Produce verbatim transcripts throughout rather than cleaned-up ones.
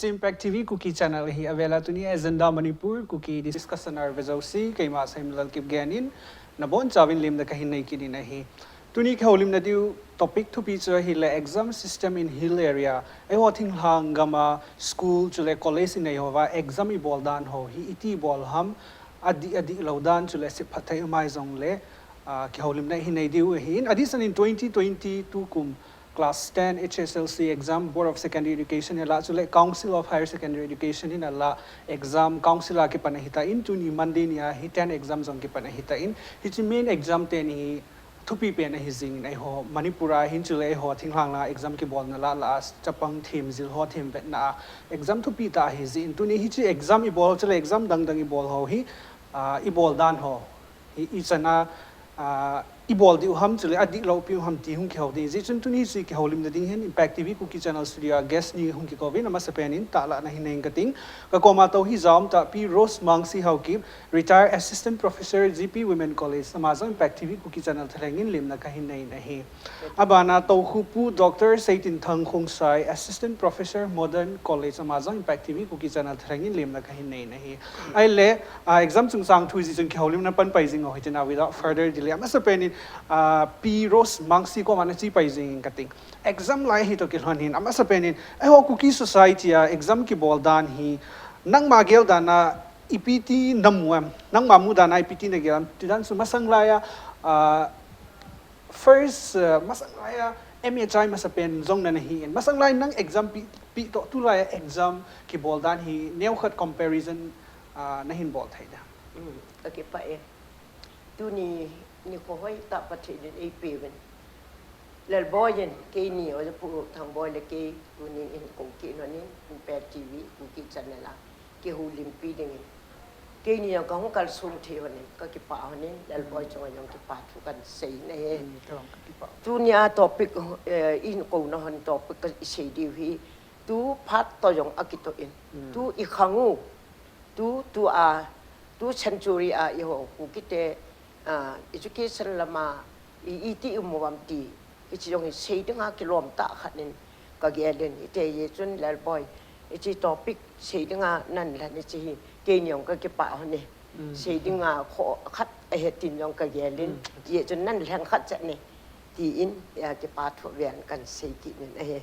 Impact T V Kuki channel hi avela tuni agenda Manipur Kuki discussion arve jouse keima Saimlal Kipgen in nabon chauvin limna kahin nei kit in ahi. Tuni kihoulimna diu topic thupi chu ahile exam system in hill area. Eiho thinglhang gam a school chule college in eihova exam ibol dan ho hi iti bol ham, adih adih lou dan chule sip phatthei umhai jongle, ah, kihoulimna hi nei diu ahin. Adihsan in twenty twenty-two kum class ten H S L C exam, Board of Secondary Education hi la, chule Council of Higher Secondary Education in ala exam, Council a kipan ahitan, tuni Monday nia hi ten exam jong kipan ahitan. Hiche main exam teni thupi pen ahi jingin eiho Manipur a hin chule eiho thinglhang lang exam kibolna la la a chapang themjil ho themvetna a exam thupi tah ahi jingin tuni hiche exam ibol chule exam dang dang ibol ho hi, ah, ibol dan ho hi ichan a, ah, ibol diu ham chule adih lou piu ham ti hung kihou ding. Hijeh chun tuni hiche kihoulimna ding hin Impact T V Kuki channel studio a guest ni hung kikouvin amasapen in tahlah na hin nei kating. Kakoma tou hi jom tah Pi Rose Mangsi Haokip, Retired Assistant Professor, G P Women College, ama jong Impact T V Kuki channel thalheng in limna kahin nei ahi. Abana toukhupu Doctor Seitinthang Khongsai, Assistant Professor, Modern College, ama jong Impact T V Kuki channel thalheng in limna kahin nei ahi. Ahile, ah, exam chungchang thu jeh chun kihoulimna pan pai jing ho hitin a, without further delay amasapen in, ah, Pi Rose Mangsi koma nache pai jing kating. Exam lai hi toh kilhon hin amasapen in eiho Kuki society a exam kibol dan hi nangma gel dan a ipi ti namu em? Nangma mu dan a ipi ti nagel em? Tidan chu masang lai a, ah, first, ah, masang lai a M H I masapen jong nana hin. Masang lai nang exam pi, pi toh tulai a exam kibol dan hi neokhat comparison, ah, nahin bol thei dem? Hmm, kakipah e. Tuni nikho hoitah Pathen in eipeuvin. Lalboi in, keini Oja Pu Thangboi le kei tuni in kou kit lhonin, Impact T V Kuki channel a kihoulimpi dingin. Keini jong kahung kalsong thei lhonin, kakipah lhonin, Lalboi chunga jong kipa thu kahin sei ahi. Hmm, kei jong kakipah. Tunia topic, eh, in kouna lhon topic kasei diu hi, tu phat toh jong akitoh in. Hmm. Tu ikhang u, tu, tu a, tu century a eiho Kuki te, ah, education lama i, iti imu uvam ti, hiche jong hi sei dinga kilom tah khat in kagel in, hijeh chun Lalboi, Ichi topic seidinga nan lani chi hi keini ong ka kipa hone. Seidinga kho khat ahe tin ong ka gelin. Ye chun nan leng khat chane. Ti in ya kipa thu ven kan sei ki nin ahe.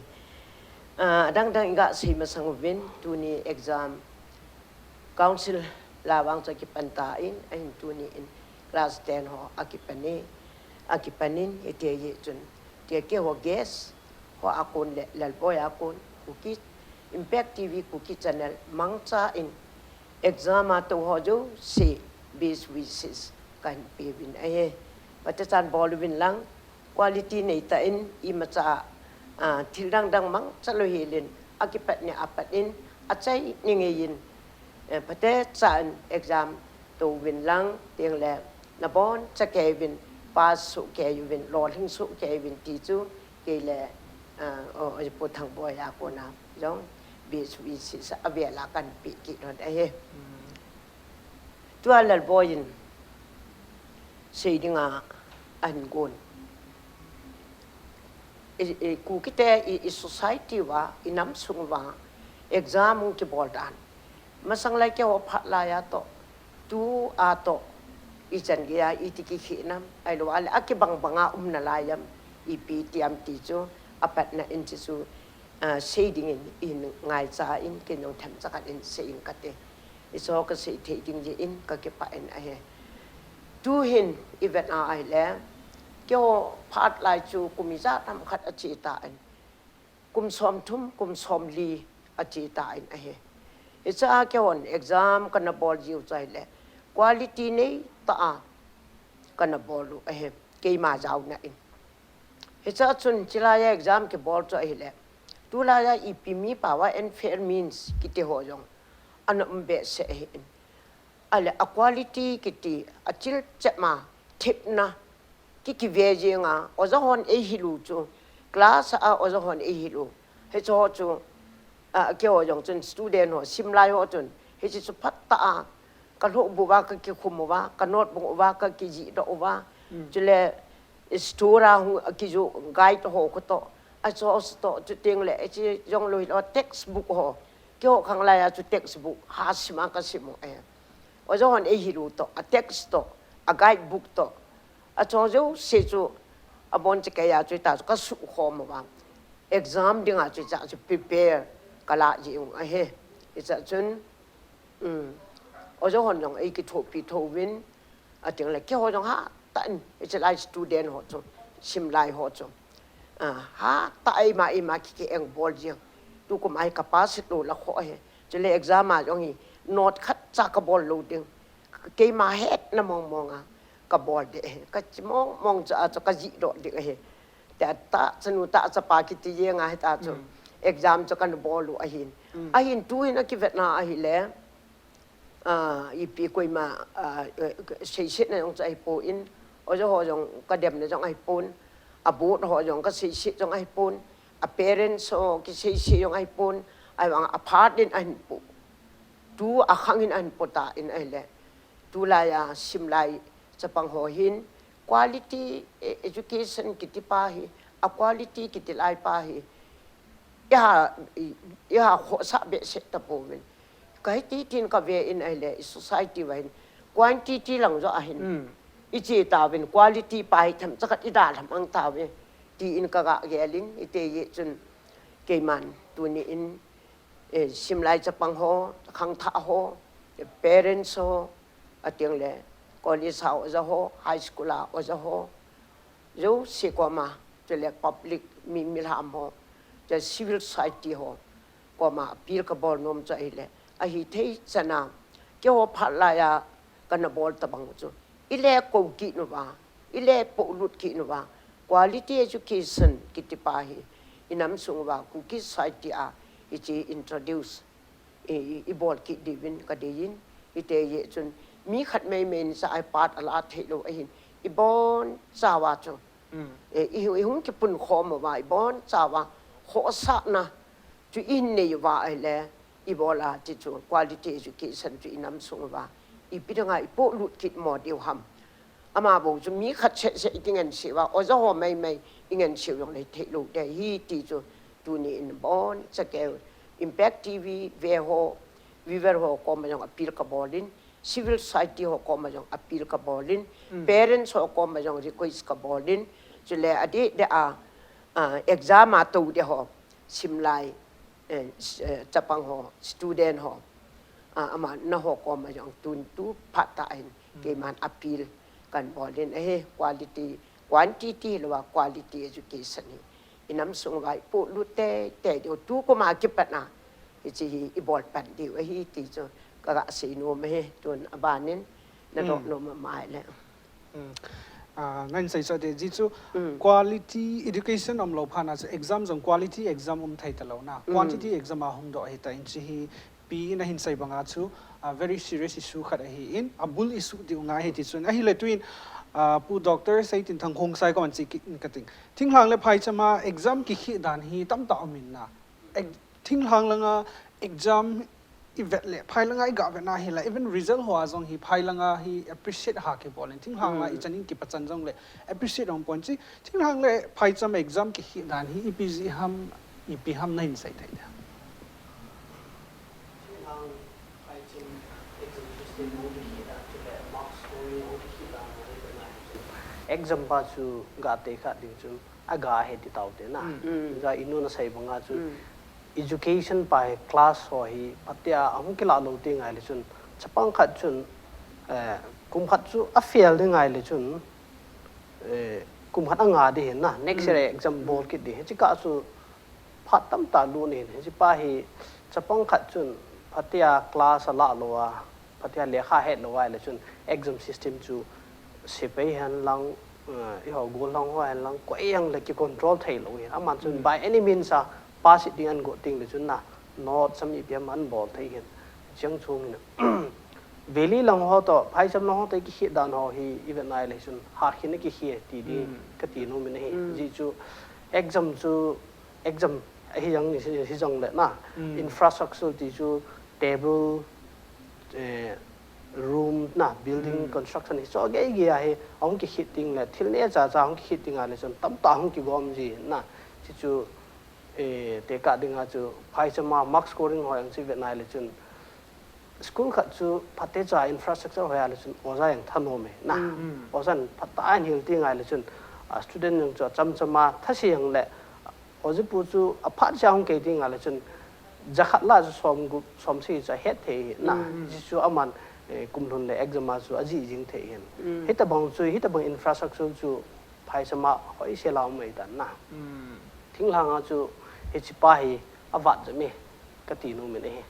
Adang dang inga sei masang uvin tuni exam council lawang cha kipan ta in ahin tuni in class ten ho akipani akipanin ite ye chun tia ke ho guest ho akon le Lalboi akon Kuki Impact T V Kuki channel mangcha in exam a to ho jo si best wishes kan pe vin ahe. Pate chan bol vin lang quality nei ta in imacha thil dang dang mangcha lo hilin akipat ni apat in achai ni ngei in pate chan exam to vin lang tiang le nabon cha ke vin pass su ke vin lo hing su ke vin ti chu ke le o pu Thangboi akona jong best wishes avela kan pe ki ron ahe. Tua Lalboi in seidinga an gon Kuki te i society va i nam sung va exam hung kibol dan masang lai ke ho phat lai a to tu a to i chan ge a i ti ki khi nam ai lo ale a kibang banga um na lai yam ipi tiam ti chu apatna in chi chu seiding in in ngai cha in ke nong them chakat in sei in kate. Iso ka sei thei ding ji in ka kipa in ahe. Tu hin i vet a ai le ke ho phat lai chu kumi ja tam khat a chi ta in kum som thum kum som li a chi ta in ahe. Icha ke hon exam kana bol jiu chai le quality nei ta a kana bol u ahe. Keima jau na in Hicha chun chilaya exam kibol chu ahile tulaya ipi mi pawa unfair means kiti ho jong ana um behseh ahin. Ale a quality kiti a chil chema thipna ki kive jinga oja hon ei hilu chu class a oja hon ei hilu hicho chu a ke ho jong chun student ho simlai ho chun hichi chu phat ta a ka lho bu va ka ki khum va ka note bu va ka ki ji do va chule store a hung ki ju guide ho ko to a cho to chu ting le chi jong lo hi lo textbook ho Keiho khanglai a chu textbook ha sima ka simu e. Oja hon ei hilu to, a text to, a guidebook to, a chong jouse chu, a bon chi kei a chu ta chu ka sukhom uva. Exam dinga chu cha chu prepare ka la jing ahi. Icha chun, um, oja hon jong ei kithopi thouvin, ating le keiho jong hatah in, icha lai student ho chu, simlai ho chu. Ah, hatah a ima ima ki ki engbol jing. Tukum a hi ka pass lou la kho ahi. Chule exam a jong hi note khat cha ka bol lou ding. Keima hetna mong mong a ka bol ding ahi. Ka chi mong mong cha a chu ka jih doh ding ahi. Tia ta chanu ta chapa kiti jeng ahi ta chu. Exam chu kana bol u ahin. Ahin tuhin a kivetna ahile, ah, ipi koima, ah, eh, seisetna jong chu ahipon, oja ho jong ka demna jong ahipon, a board ho jong ka seiset jong ahipon, a parents ho kiseiset jong ahipon, ahivang a phat in ahin po. Tu a khang in ahin po tan ahile. Tulai a simlai chapang ho hin quality, eh, education kiti pa hi, a quality kiti lai pa hi, iha, i, iha khohsah behseh tapouvin. Ka hiti tin ka ve in ahile, i society uva hin quantity lang joh ahin. I che tauvin quality pa hi themcha khat i dalha mang tauve. Tin ka ga gel in, iti jeh chun keiman tuni in, eh, simlai chapang ho, khangthah ho, eh, parents ho, ating le college a oja ho, high school a oja ho, jouse koma, chule public mi, milham ho, chule civil society ho koma appeal ka bol nom chu ahile, ahi thei chana, keiho phat lai a kana bol tabang chu, i le kou kit uva, i le polut kit uva, quality education kiti pa hi i nam sung uva Kuki society a hiche introduce i, i, i bol kit diuvin ka dei in, iti jeh chun mi khat mei mei in cha a part a la thei lou ahin, i bonchauva chu. Eh, i, i hung kipun khom uva, i bonchauva khohsahna chu i hin nei uva ahile, i bol a ti chu quality education chu i nam sung uva ipi dinga i polut kit mo diu ham. Ama bou chu mi khat seh seh i kinganseuva, oja ho mei mei i nganseu jong le thei lou ding ahi ti chu tuni in boncha kei Impact T V ve ho, viewer ho koma jong appeal kabol in, civil society ho koma jong appeal kabol in, parents ho koma jong request kabol in, chule adeh deh a, ah, exam a tou deh ho, simlai, eh, s-, eh, chapang ho, student ho, ah, aman ho koma jong tun tu phat tah in, keiman appeal kabol in ahi, quality, quantity lou a quality education hi inam sung vai polut teitei diu, tu kum a kipat na hiche hi ibol pan diu ahi ti chu kaga seinom ahi. Tun aban in nadoh nom amai le. Ah, nahin seichat ding ji chu quality education umlou phat na chu exam jong quality exam um thei talou na, quantity exam a hung doh ahi tan, hiche hi pi in ahin sei banga chu, ah, very serious issue khat ahin, abul issue diu ngai ahi ti chun. Ahile tuin, ah, Pu Doctor Seitinthang Khongsai koma che kit kating. Thinglhang le phaicham a exam kikheh dan hi tamtah um in na. Ex-, thinglhang langa exam ivet le, phai langa iga vet na hile, even result ho a jong hi phai langa hi appreciate ha kibol in. Thinglhang la ichan in kipachan jong le appreciate um pon, hiche thinglhang le phaicham exam kikheh dan hi ipi jeh ham, ipi ham nahin sei thei ding. Exam pa chu ga te kha ding chun aga he ti tau te na. Ja inu na sei banga chu education pa hi class ho hi phatea ahung kila lou ti ngai le chun chapang khat chun, eh, kum khat chu a fail ding ngai le chun, eh, kum khat anga ding hin na, next year exam bol kit ding. Hiche kah chu phat tamtah lut in, hiche pa hi chapang khat chun phatea class ala lou a, phatea lekha het lou a le chun exam system chu sepai hen lang, eh, eiho gollhang ho hen lang, koi jong le kicontrol thei lou hin. Aman chun by any means a pass it ding agot ding le chun na, note sam ipi ham abol thei hin. Cheng chung hin. Valley lang ho toh, phaicham lang ho toh kikheh dan ho hi ivet na le chun, ha khin a kikheh ti ding kati nom in ahi. Ji chu exam chu, exam ahi jong, hi jong le na, infrastructure ti chu table, eh, room na, building construction hi chu gei gei a hi ahung kikheh ding le, thil neocha cha ahung kikheh ding a le chun tamtah ahung kigom ji na, hichu Eh, tekah dinga chu phaichama mark scoring hoi ang chi vet nai le chun school khat chu phatecha infrastructure hoi a le chun oja yang thanom e na. Oja phat ta an hil ti ngai le chun a student yang chu chamchama thasi yang le oja pu chu a phat cha hung kei ti ngai le chun jakhat la chu som gup som si cha het thei na. Ji chu aman eh, kum lhun le exam a chu aji jing thei hin. Hita bang chu hita bang infrastructure chu phaichama hoi se la um ei dan na. Thinglhang a chu hichipa hi avat jame ka ti nu min e.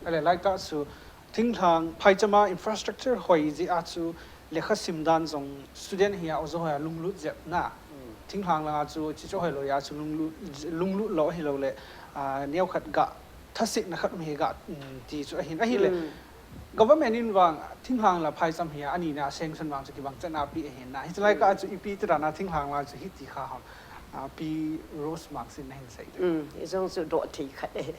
Ale lai ta chu thinglhang phaichama infrastructure hoi ji a chu lekha sim dan jong student hi a oja hoi a lunglut jep na. Thinglhang langa chu chi chu hoi lo ya chu lunglut lunglut lo hi lo le neo khat ga thasik na khat um hi ga ti chu ahin ahi le. Government in vang thinglhang la phaicham hi a ani na sanction vang chu kibang chana pi ahin na. Hi lai ka chu ipi ti na thinglhang la chu hi ti kha ham. Pi Rose Mark sin na hin sei. Ijong chu do thei khat e.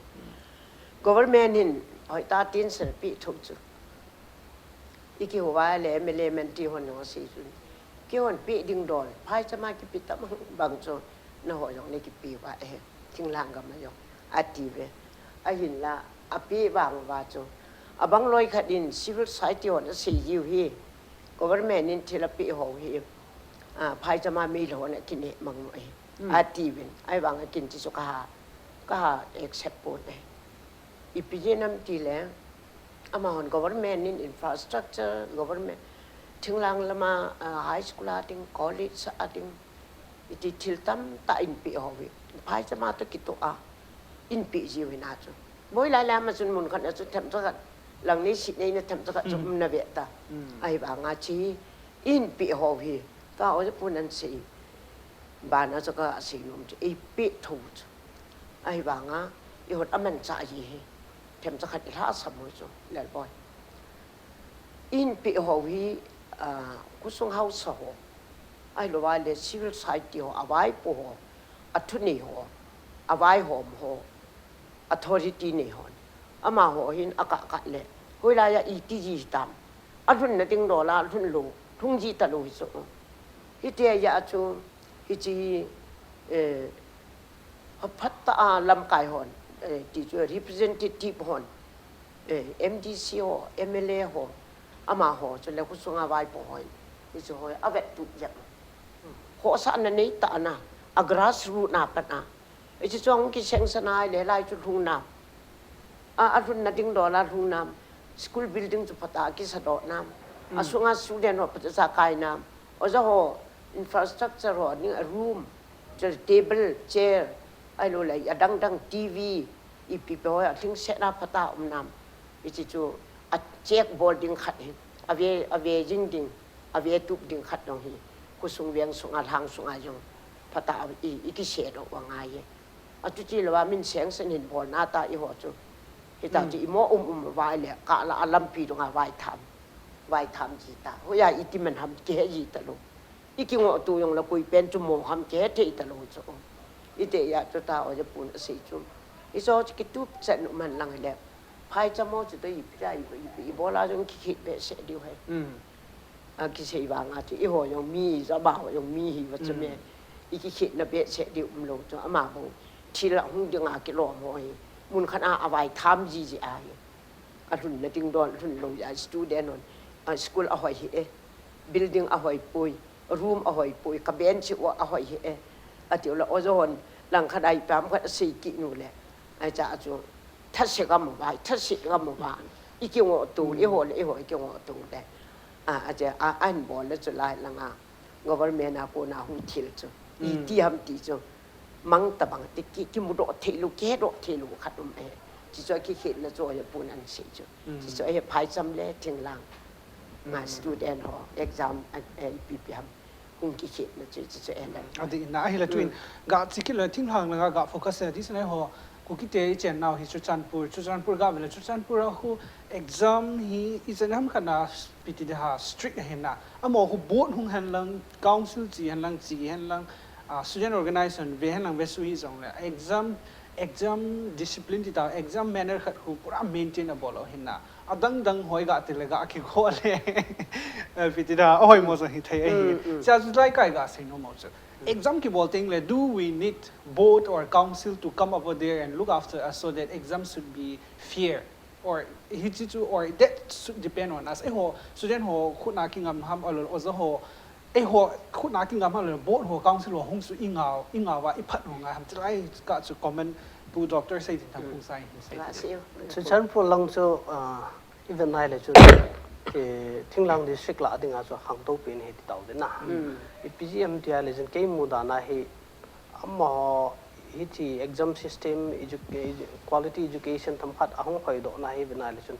Government in hoi ta tin ser pi thuk chu. Iki huwa le mele men ti hon no si chu. Ki hon pi ding dol. Phaichama kipi ta bang chu. Na ho jong le kipi wa e. Thinglhang ga ma jong. Ati ve. Ahin la api bang wa chu. Abang loi khat in civil society hon a si jiu hi. Government in thil api ho hi. Phaichama mi lo na kine mang mo e. Ati vin. Ai bang a kin ti chu ka ha. Ka ha accept po te. Ipi je nam ti le. Amahon government in infrastructure, government thinglhang lama high school a ding, college a ding, iti thil tam ta in pi ho vi. Phaichama to kito a in pi ji vi na chu. Moi lai lama chun mun khat na chu them cha khat lang nei si nei na them cha khat chu na ve ta. Ai ba nga chi in pi ho vi. Ka o pu nan si. Ba na cha ka si num chu i pi thu chu. Ahi vanga i hot aman cha ji hi them cha khat i hla sam ho chu lel boy. In pi ho hi kusung hausa ho. Ahi lo va le civil society ho, avai po ho, athuni ho, avai hom ho, authority nei ho. Ama ho hin aka ka le. Hoi la ya i ti ji tam. Alhun na ding do la alhun lo. Thung ji ta lo hi chu. Hi te ya chu hi chi eh Pha phat ta a lamkai hon, eh, ti chu representative hon, eh, M D C ho, M L A ho, ama ho chu le khusunga vaipo hon, ti chu hoi avet tu jep. Ho sa na nei ta na, a grassroot na pat na. Ichi chuang ki seng sa na le lai chu lhung na. A, a lhun na ding dol a lhung na. School building chu phat a ki sa do na. A sunga student ho phat sa kai na. Oja ho infrastructure ho ni a room, chair table, chair, ai lo le a dang dang T V, ipi pe ho a thing set na phat a um na. Ichi chu a check bol ding khat hi. A ve, a ve jing ding, a ve tup ding khat dong hi. Khusung veng sunga lhang sunga jong phat a i, i ki se do wa ngai ye. A tu ti lo a min seng sen hin bol na ta i ho chu. Hi ta chu i mo um um vai le ka la a lampi dong a vai tham. Vai tham ji ta. Ho ya i ti man ham ki he ji ta lo. I ki ngo tu yong la kui pen chu mo ham ki he thei ta lo chu. I te ya chu ta o ja pun a sei chu. I so chu ki tup chen man lang le. Phai cha mo chu to i pi ra i, i, i bol a jong ki khit be se diu he. A ki sei vang a chu i ho yong mi, za ba ho yong mi hi va chu me. I ki khit na be se diu um lo chu ama bo. Thil a hung ding a ki lo mo hi. Mun khan a a vai tham ji ji a hi. A lhun na ding don lhun lo ya student on. A school a hoi hi e. Building a hoi pui. Room a hoi pui. Ka bench u a hoi hi e. A ti la o zon lang khat ai pam khat a sei ki nu le. Ai cha chu. Tha se ga mo vai, tha se ga mo va. I ki ngo tu, i ho le, i ho i ki ngo tu le. A, a cha a an bol le chu lai lang a. Government a ko na hung thil chu. I ti ham ti chu. Mang ta bang ti ki, ki mu do thei lu, ke do thei lu khat um e. Chi chu ki khit na chu ya pun an sei chu. Chi chu he phai cham le thing lang. Nga student ho exam a, a, pi pi ham. Hung ki khit na chu, chi chu e la. A di na hi la tuin. Ga chi ki la thing lang la ga focus na di sa na ho. Ku ki te i chen nau hi Churachandpur, Churachandpur ga ve la Churachandpur a hu exam hi i chen ham khat na pi ti de ha strict he na. A mo hu board hung hen lang, council chi hen lang, chi hen lang, a, student organization ve hen lang ve su hi zong le. Exam Exam discipline ti ta, exam manner khat khu pura maintain a bol lo hinna. Adang dang hoi ga ti le ga ki khole. Piti da, ahoi mo sa hi thei ahi. Cha chu lai kai ga sei nom mo chu. Exam ki bol teng le, do we need board or council to come over there and look after us so that exams should be fair? Or hi chi chu, or that should depend on us. Eiho student ho khut na ki ngam ham, alol oza ho, eiho khut na ki ngam ham, board ho, council ho hung su i ngau, i ngau va i phat ho ngai ham, chi lai ka chu comment Pu Doctor sei din tham, Pu sai hi sei. Chu Churachandpur lang chu, i vet nai le chu, thinglang district la ding a chu hang to pin he ti tau de na. I P G M ti a le chun kei mu da na hi, amaho hi chi exam system, edu-, edu-, quality education tham khat ahung hoi do na hi vet nai le chun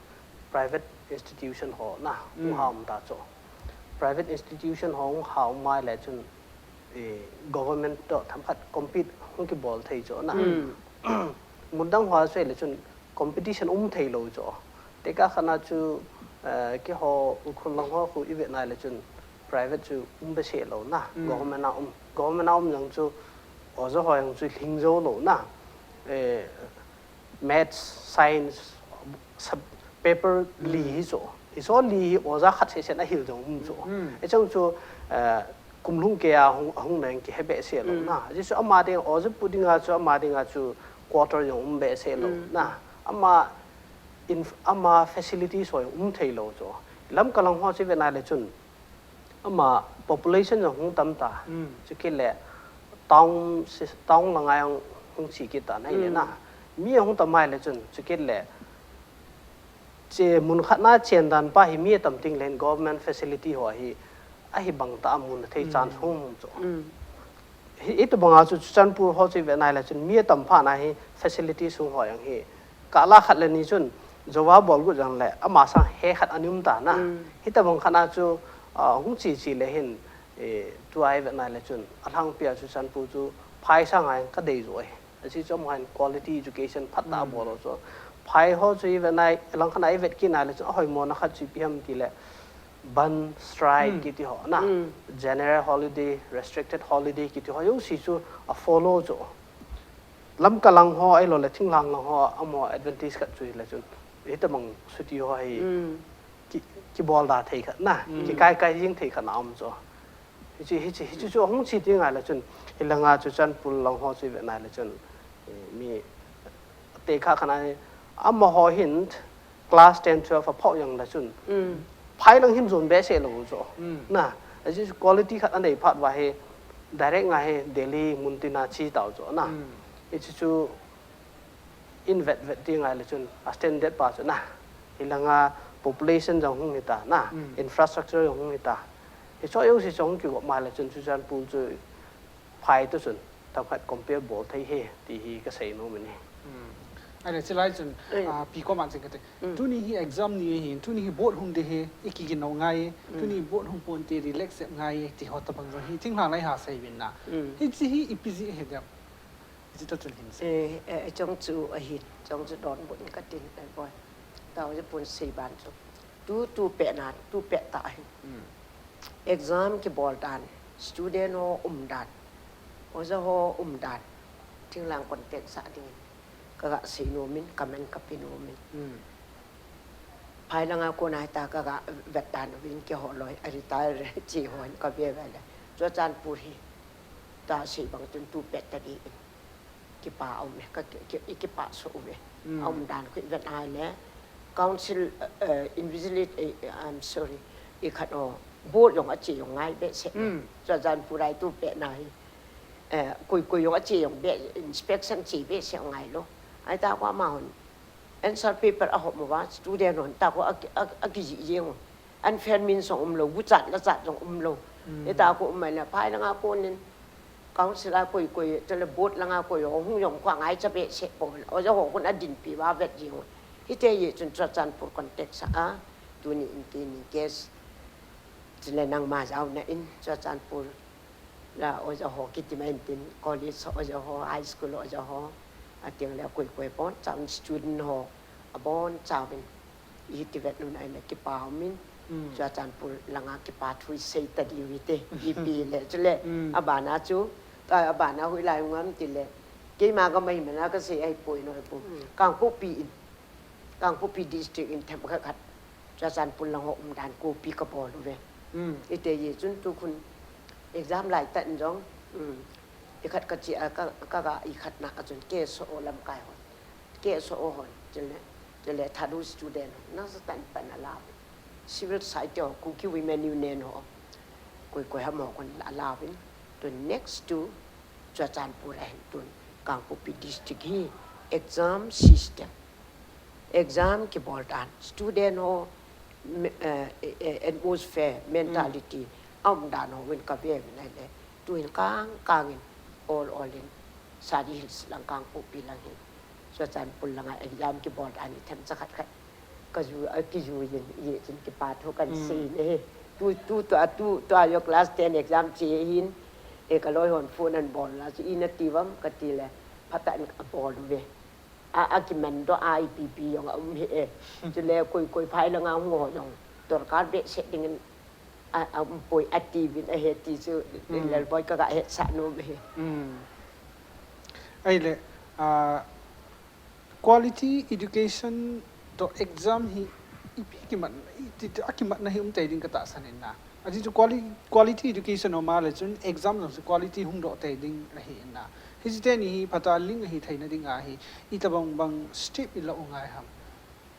private institution ho na hung ha um ta chu. Private institution ho hung ha um mai le chun government to tham khat compete hung ki bol thei chu na. Mun dang hua sei le chun competition um thei lo chu. Te ka khana chu, ki ho Ukhrul lang ho khu i vet nai le chun private chu um be se lo na. Government a um, government a um jang chu oza ho jang chu hling zo lo na. Maths, science, sub-, paper li hi chu. Hi so li hi oza khat se sen a hil jong um chu. Ei chang chu, kum lhung ke a hung, hung nang ki he be se lo na. Ji chu ama ding oza pu ding a chu, ama ding a chu quarter jong um be se lo na. Ama inf-, ama facilities ho um thei lo chu. Lamka lang ho chi vet nai le chun ama population jong hung tam ta. Chu kit le town si-, town lang a jong hung chi kit ta nai le na. Mi hung tam mai le chun chu kit le che mun khat na chen dan pa hi mi tam ting len government facility ho hi ahi bang ta mun thei chance hung chu. Hi, i tu bang a chu Churachandpur ho chi vet nai le chun mi tam pha na hi facility sung ho jang hi ka la khat le ni chun jowa bol gu jang le ama sang he khat a ni um ta na. Hi ta bang khat na chu, hung chi chi le hin, tu ai vet nai le chun alhang pia Churachandpur chu phai sang a jang ka dei zo e. A chi chom han quality education phat ta bol lo chu. Phai ho chu i vet nai lang khat na i vet ki nai le chu ahoi mo na khat chu pi ham ti le ban strike ki ti ho na. General holiday, restricted holiday ki ti ho yo si chu a follow chu. Lamka lang ho, ahilou le Thinglhang lang ho, amaho advantage khat chu ahile chun, hitabang chuti ho hi, ki, kibol da thei khat na, kikai kai jing thei khat na um chu. Hichi, hichi, hichi chu hung chi ti ngai le chun, hilanga chu Churachandpur lang ho chu ve nai le chun, eh, mi te kha khana, amaho hin class ten, twelve a phau yang le chun. Phai lang hin jon behseh lou chu. Na, hichi quality khat anei phat uva hi, direct nga hi Delhi mun tina chi tau chu na. Hichi chu in vet vet ti ngai le chun, a standard pa chu na. Hilanga population jong hung hita na, infrastructure jong hung hita. Hicho jouse chu hung kigop mai le chun Churachandpur chu phai to chun, tam khat compare bol thei hi, ti hi kasei nom in ahi. Ahile, chulai chun, ah, Pi koma ching kate. Tuni hi exam ni ahi, tuni hi board hung de ahi, i kigin lou ngai, tuni board hung ponte, relax jep ngai, ti ho tabang jong hi, Thinglhang lai ha sei uvin na. Hichi hi ipi jeh ahi dem. Hichi toh chun hin sei. Eh, eh, chong chu ahi, chong chu donbut in katin, eh, boi. Tao je pun sei ban chu. Tu, tu pet na, tu pet ta ahi. Exam kibol dan, student ho um dan, oja ho um dan, Thinglhang contact sah ding in kaga sei nom in, comment kape nom in. Phai langa kona hita kaga vet dan uvin keiho loi, a retire chi hon kave ve le. Churachandpur hi ta sei bang chun tu pet ta ding in. Kipa um e, ka ki, ki, i kipa so uve. Aum dan khu i vet nai le. Council, eh, eh, invigilate, eh, eh, I'm sorry. I khat o, board jong ache jong ngai behseh. Churachandpur a i tu pet na hi. Eh, koi, koi jong ache jong be, inspection che behseh ngai lou. Ahita khu amahon answer paper ahop uva, student hon ta khu a, a, akiji jeng u. Unfair means jong umlou, guchat lachat jong umlou. Hita khu um mai le, phai langa konin, council a koi koi, chule board langa koi, hung jong khu angaicha behseh pou. Oja ho khun adinpi uva vet jing u. Hiti ahi chun Churachandpur contact sah a, tuni in keini case. Chule nangma jaona in, Churachandpur la oja ho kiti mai in tin, college oja ho, high school oja ho, ateng le koi koi bon, chun student ho, abon chauvin. Iti vet un ahile kipa um in, Churachandpur langa kipa thu i sei ta diu hite, ipi le, chule, abana chu, ka, abana hoilai ngam ti le, Keima ka maimana ka sei ahi poi no pu. Kangpokpi in. Kangpokpi district in them khat khat. Churachandpur lang ho um dan copy ka bol uve. Ite ye chun tu khun exam lai tan jong. Ikhat ka chi a ka ka ga ikhat na a chun ke so o lamkai ho. Ke so o hon. Chule chule thadu student ho. Na sa tan pan a la. Civil society ho, Kuki Women Union ho. Koi koi ham ho kon a la vin. To next to Churachandpur ahin tun Kangpokpi district hi exam system, exam kibol dan student ho me- eh, eh, eh, atmosphere, mentality a um dan ho win ka ve vin ai le tu hin kang kang in all all in Sari Hills lang Kangpokpi lang hin Churachandpur lang a exam kibol dan i them cha khat khat ka ju a ki ju yin ye chin kipa tho kan se ne. Tu tu to a tu to a yo class ten exam chi hin e ka loi hon phone an bol la chi ina ti vam ka ti le phata an a bol ve. A a ki man do a I P P yong a um he e. Chule koi koi phai la nga ngo yong. Dorkar be se ding in a a um poi a ti vin a he ti chu lel boy ka ga he sa no me he. Ai le a quality education to exam hi ipi kimat i ti ti a kimat na hi um te ding ka ta san in na. A ti chu quality quality education o ma le chun exam jong chu quality hung do te ding a hi in na. Hi chi te ni hi phata ling a hi thei na ding a hi i ta bang bang step i la u ngai ham.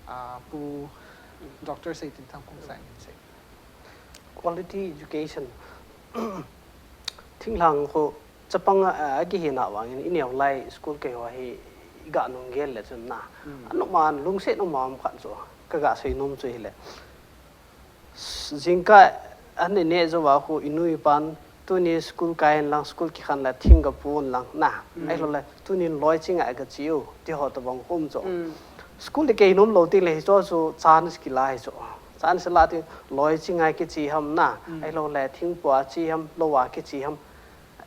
A pu doctor sei tin tham kong sai min sei. Quality education. Thinglhang khu chapang a a ki hina wangin i neo lai school kei ho hi i ga nung gel le chun na. Anu man lungse no mam khat chu ka ga sei nom chu hi le. Jingka an ne ne jo wa khu i nu i pan tuni school kai in lang school ki khan la thing ka pun lang na. Ai lo le tuni loi chi ngai ka chi u ti ho to bang hum cho. School de kei nom lo ti le hi cho chu chance ki la hi cho. Chance la ti loi chi ngai ki chi ham na. Ai lo le thing pua chi ham lo wa ki chi ham.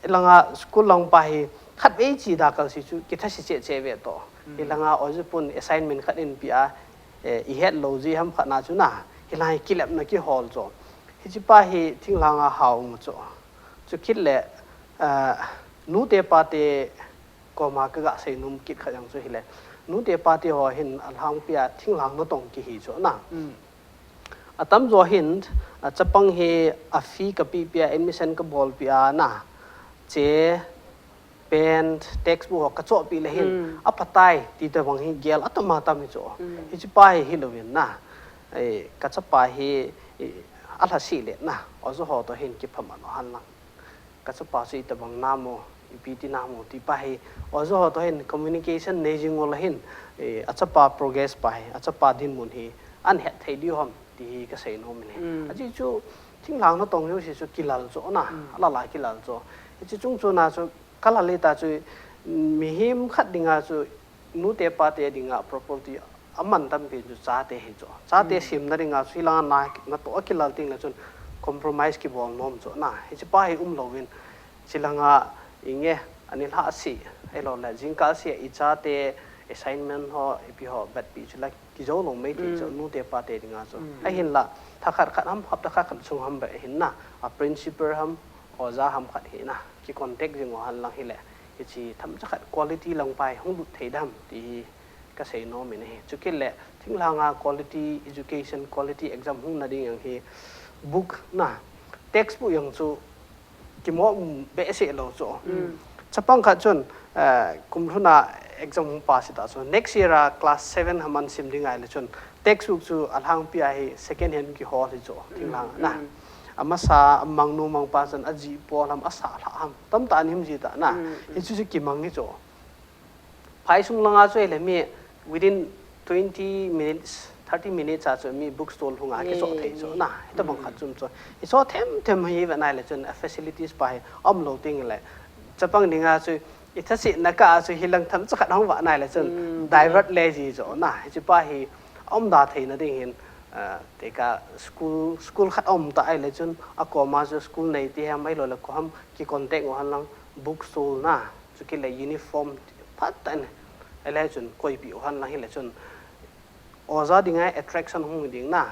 Langa school lang pa hi khat vei chi da kal si chu ki tha si che che ve to. Hi langa o ju pun assignment khat in pi a i het lo ji ham khat na chu na. Hi lai ki lep na ki hol cho. Hi chi pa hi thing langa hau mu cho. Chu kit le nu te pa te Koma ka ga sei nom kit khat jong chu hile, nute pate ho hin alhangpia thinglhang natong kihi chu na. Atam jo hin, a, chapang hi a fee ka pepia, admission ka bolpia na, che, pen, textbook ho ka chohpeh le hin aphatai ti tobang hi gel atam atam hi chu. Hiche pa hi hilouvin na, ka chapa hi alhasih le na, oja ho toh hin kiphaman u hen lang. Ka chapa chu itobang nam o, ipi ti nam o ti pa hi, oja ho toh hin communication nei jing u le hin, a chapa progress pa hi, a chapa dinmun hi ahin het thei diu ham ti hi ka sei nom in ahi. Ajeh chu thinglhang natong jouse chu kilal chu na, alal a kilal chu. Hiche chung chuna chu ka lal hita chu, mihem khat dinga chu, nute pate dinga property aman tampi chu chate hi chu. Chate semna dinga chu hilanga natoh a kilal tengle chun compromise kibol nom chu na. Hiche pa hi umlouvin, chulanga inge, anilhah seh, ahiloule jingkah seh a ichate assignment ho, ipi ho vetpeh chu la kijou lou maithei chu, nute pate dinga chu. Ahinla, thakhat khat ham, hapta khat khat sung ham beh hin na, a principal ham, oja ham khat hi na, kicontact jing u hen lang hile, hiche themcha khat quality lang pa hi hung lut thei dem ti hi ka sei nom in ahi. Chukit le thinglhanga quality education, quality exam hung na ding jong hi, book na, textbook jong chu kimo behseh lou chu. Chapang khat chun, kum lhuna exam hung pass hita chu, next year a class seven ham ahin sim ding ahile chun textbook chu alhangpia hi second hand kihol hi chu, thinglhang na. Amasa amang nu mangpa chun ajih pol ham, asah lhah ham, tamtah in him ji ta na. Hichu chu kimang hi chu. Phaisung langa chu ahile mi within twenty minutes, thirty minutes a chu mi book stall lhunga kichoh thei chu na. Hitobang khat chun chu, ichoh them them hi vet nai le chun a facilities pa hi umlou tengle, chapang dinga chu ithasetna kah a chu hilang themcha khat hung vah nai le chun divert le ji chu na. Hiche pa hi umda theina ding hin, tekah school, school khat um ta ahile chun akoma chu school neite ham ahiloule koi ham kicontact u hen lang, book stall na, chukit le uniform phatah in, ahile chun koipeh u hen lang hile chun oja dinga attraction hung ding na,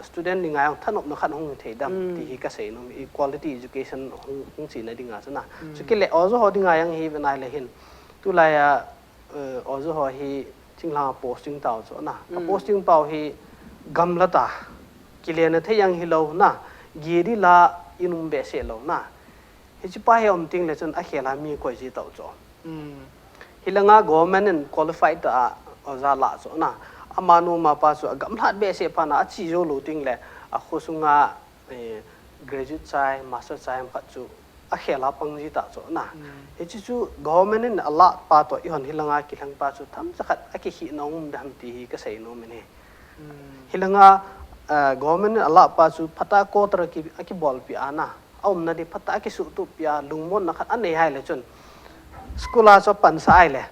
student dinga jong thanopna khat hung thei dem ti hi ka sei nom, quality education hung chena dinga chu na. Chukit le oja ho dinga jong hi vet nai le hin, Tulai a, eh, oja ho hi thinglhang posting tau chu na. A posting pau hi gamla ta. Kile na thei ang hi lo na. Giri la inum be se lo na. Hichi pa hi om ting le chun a khela mi koi ji tau chu. Hilanga government in qualified ta a oja la chu na. Amanu ma pa chu a gamlat be se pa na a chi jo lo ting le a khosunga, eh, graduate chai, master chai am khat chu a khela pang ji ta chu na. Hichi chu government in a la pa to i hon hilanga kilhang pa chu tham cha khat a ki hi nong um dam ti hi ka sei no min he. Hilanga, eh, government in a la pa chu phata ko tra ki, a ki bol pi a na. A um na di phata a ki su tu pi a lungmon na khat a nei hai le chun. School a chu pan sa ai le.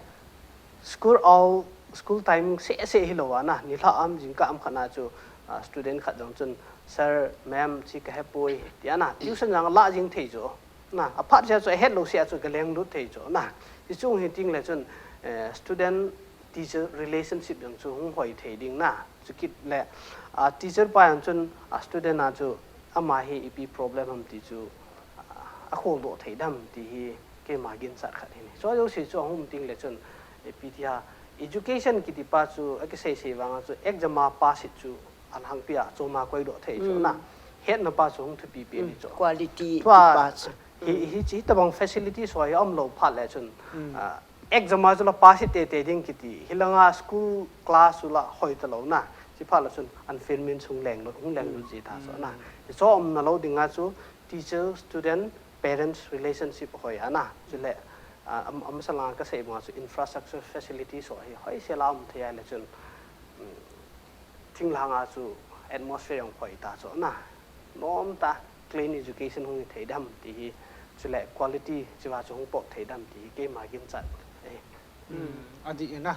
School au, school time se se hi lo a na. Ni hla am jing ka am khat na chu, ah, student khat jong chun, "Sir, ma'am, chi ka he pui," ti a na. Tuition jang la jing thei chu. Na, a phat sia chu a het lo sia chu ka leng lut thei chu. Na, ti chung hi ting le chun, eh, student teacher relationship jong chu hung hoi thei ding na. Chu kit le, ah, teacher pa jong chun, ah, student a chu ama hi ipi problem am ti chu, ah, a khol do thei dam ti hi keima gin chat khat hi ni. Chu jo si chu a hum ting le chun, eh, pi ti a education kiti pa chu a ki sei sei vang a chu exam a pass it chu a hang pi a chu ma koi do thei chu na. Het na pa chu hung thu pi pi ni chu. Quality ti pa chu. Hi, hi chi ta bang facility so hi om lo phat le chun, ah, exam a chu la pass it te te ding kiti. Hilanga school class chu la hoi ta lo na. Chi phat la chun unfit min chung leng lo, hung leng lo chi ta so na. Hi so om na lo ding a chu teacher, student, parents relationship hoi a na. Chu le, ah, am, am sa la ka sei ma chu infrastructure facility so hi hoi se la om thei a le chun. Thinglhang a chu atmosphere jong hoi ta chu na. Nom ta clean education hung thei dam ti hi. Chu le quality chu va chu hung pok thei dam ti hi keima gin chat. Eh. A di na.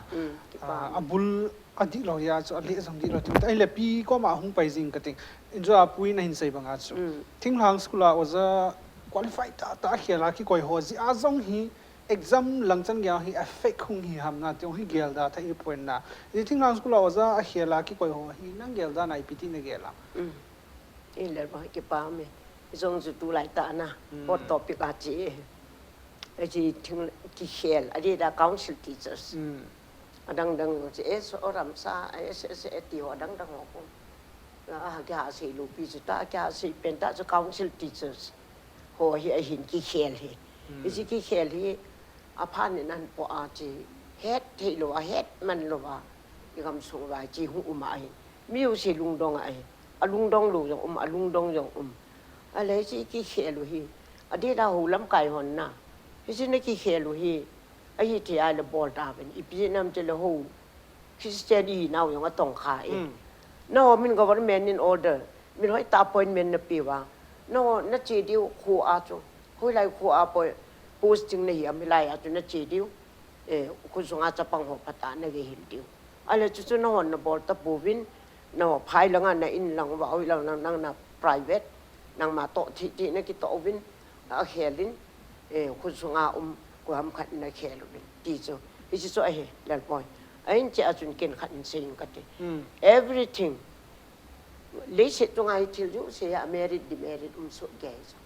Ah, a bul a di lo ya chu a le jong di lo ti. Ai le pi ko ma hung pai jing ka ting. In chu a pui na hin sei bang a chu. Thinglhang school a oja qualified ta ta khela ki koi ho ji a jong hi exam lang chan gel hi a fake hung hi ham na ti hi gel da thei point na. Hi thinglhang school a oja a khela ki koi ho hi nang gel da na ipi ti na gel a. I le ba ki pa me. Jong ju tu lai ta na. Hot topic a chi. Aji thing kikhel, adida council teachers. Adang dang jo, eh, so ram sa, eh, se, se, eh, ti ho adang dang ho ko. Ah, kya se lo pi chu ta, kya se pen ta chu council teachers. Ho hi ahin kikhel hi. Iji kikhel hi, aphan in an po a chi, het thei lo a, het man lo a, i gam sung va chi hu um a hin. Mi u si lungdong a hin. A lungdong lo jong um, a lungdong jong um. A le chi kikhel u hi. Adida ho lamkai hon na. Hi chi na kikhel u hi. Ahi thei a le bol ta ven. Ipi nam te le ho. Christian i nau jong atong kha e. Na ho min government in order. Min hoi ta appointment na pe va. Na ho na che diu khu a chu. Hoi lai khu a poi. Posting na hi am hi lai a chu na che diu. Eh, khu sunga chapang ho pata na ve hil diu. A le chu chu na hon na bol ta pu vin. Na ho phai langa na in lang va hoi lang nang, nang na private. Nang ma to thi thi na ki to vin. A khel in. Eh, khu sunga um, khu ham khat na khel u le. Ti chu. Hi chu chu ahi, lal poi. A in che a chun ken khat in se in ka ti. Everything. Le se tu ngai thil ju se a merit demerit um so ge chu.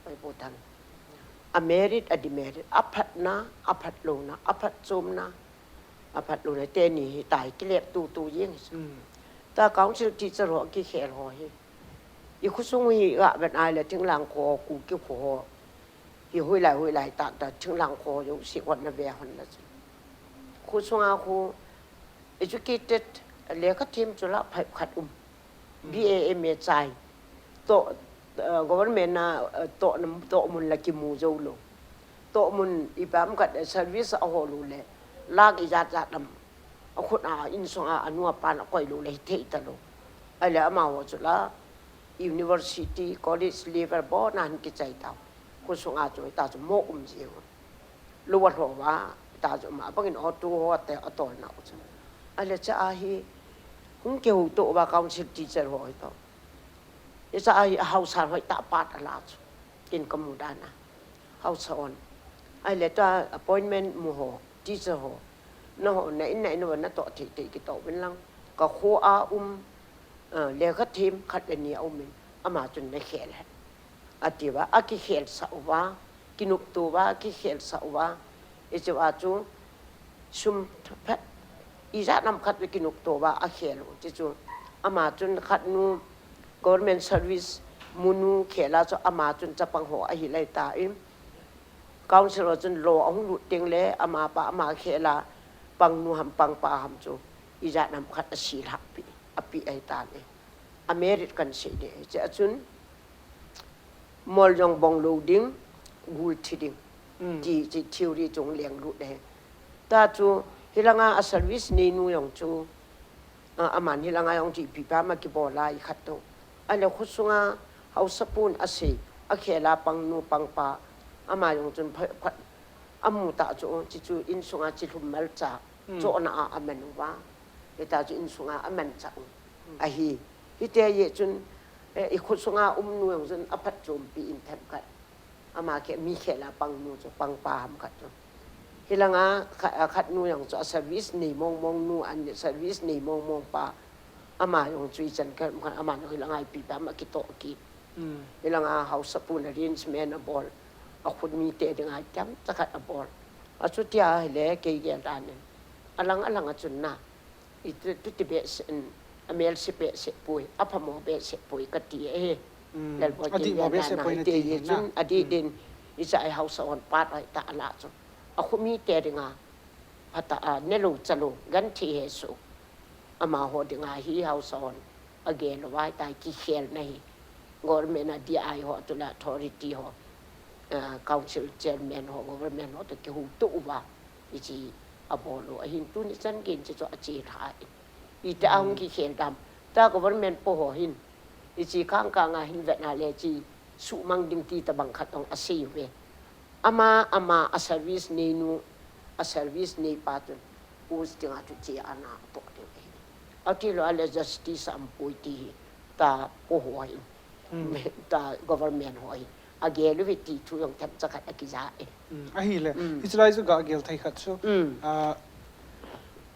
Pai po thang. A merit a demerit. A phat na, a phat lo na, a phat chom na. A phat lo na te ni hi tai ki lep tu tu yeng chu. Ta council teacher ho kikhel ho hi. I khu sung hi ga ven ai le thing lang kho ku ki khu ho. Hi hui lai, hui lai ta, ta thing lang kho jo si kon na ve hon na chu. Khu sunga khu educated le ka thim chu la phai khat um. B A M A chai. To, eh, government na, eh, to nam, to mun la ki mu jo lo. To mun i bam kat, eh, service a ho lo le. Lak i jat jat nam. A khut a in sung a, a nu a pan a koi lo le hi thei ta lo. A le ama ho chu la university, college level bo na han ki chai ta. Khu sunga chu ta chu mo um ji. Lo wa lo wa, ta chu ma bang in auto ho te a tol na chu. A le cha a hi, hung ke hu to wa council teacher ho to. I cha a hi a hausa hoi ta pat a la chu. Kin ka mu da na. Hausa on. A le ta appointment mu ho, teacher ho. Na ho, na in na in wa na to thei thei ki to vin lang. Ka kho a um, eh, le ka thim khat le ni a um in. Ama chun na khel hen. A ti va, a kikhel sa u va. kinukto uva, kikhel sa uva. Hichu a chu sum phat ijat ham khat kinukto uva akhel u. Hichu ama chun khat nu government service munu khel a chu ama chun chapang ho ahi lai ta in. Council ho chun lo ahung lut teng le ama pa ama khel a pangnu ham pangpa ham chu ijat ham khat asil hah pi, api ahi ta ne. A merit kan sei de. Hichu a chun mol jong bong lo ding, gul thi ding. Ti, ti theory chung leng lut de. Ta chu hilanga a service neinu jong chu, a, aman hilanga jong chu ipi pa ma kibol a i khat to. Ale khosunga haosapu in asei, akhel a pangnu pangpa, ama jong chun pha, pha, amu ta chu, hichu insunga chilhum malcha, chohna a aman uva. Hita chu insunga aman cha u. Ahi. Hiti a ye chun, eh, i khosunga umnu jong chun aphatchompi in themkhat. Ama khe, mi khel a pangnu chu, pangpa ham khat chu. Hilanga kha-, a khat nu jong chu a service nei mong mong nu an service nei mong mong pa. Ama jong chu ichan khat, ama jong hilanga ipi pa ma kitoh kit. Hilanga haosapu in arrangement abol. A khut mite dinga tamcha khat abol. Achuti ahile kei gel dan in. Alang alang a chun na. I tu, tu ti behseh, mm, a melse behseh poi, a phamo behseh poi kati e. Lalbol adih mo behseh poi na ti hi na. Chun adih din, icha i haosa hon pat hoi ta ala chu. A khomite dinga, phatah a, nelo chalo, gan thi he su. Amaho dinga hi haosa hon, agel uva hita kikhel na hi. Government a D I ho, tula authority ho, ah, council chairman ho, government ho, to kihuto uva. Hichi abol u ahin tuni chan gei in hichu achi lha in. Ita ahung kikhel dam. Ta government po ho hin. Hichi kang kang a hin vet na le hichi sumang ding ti tabang khat ong asei uve. Ama, ama a service neinu, a service neipa chun. Us dinga chu chi ana to ding ahi. Ati lo ale justice aum poi ti hi. Ta po ho hin. Ta government ho hin. Agel uve ti thu jong themcha khat akija e. Ahile, hichilai chu ga gel thei khat chu, ah,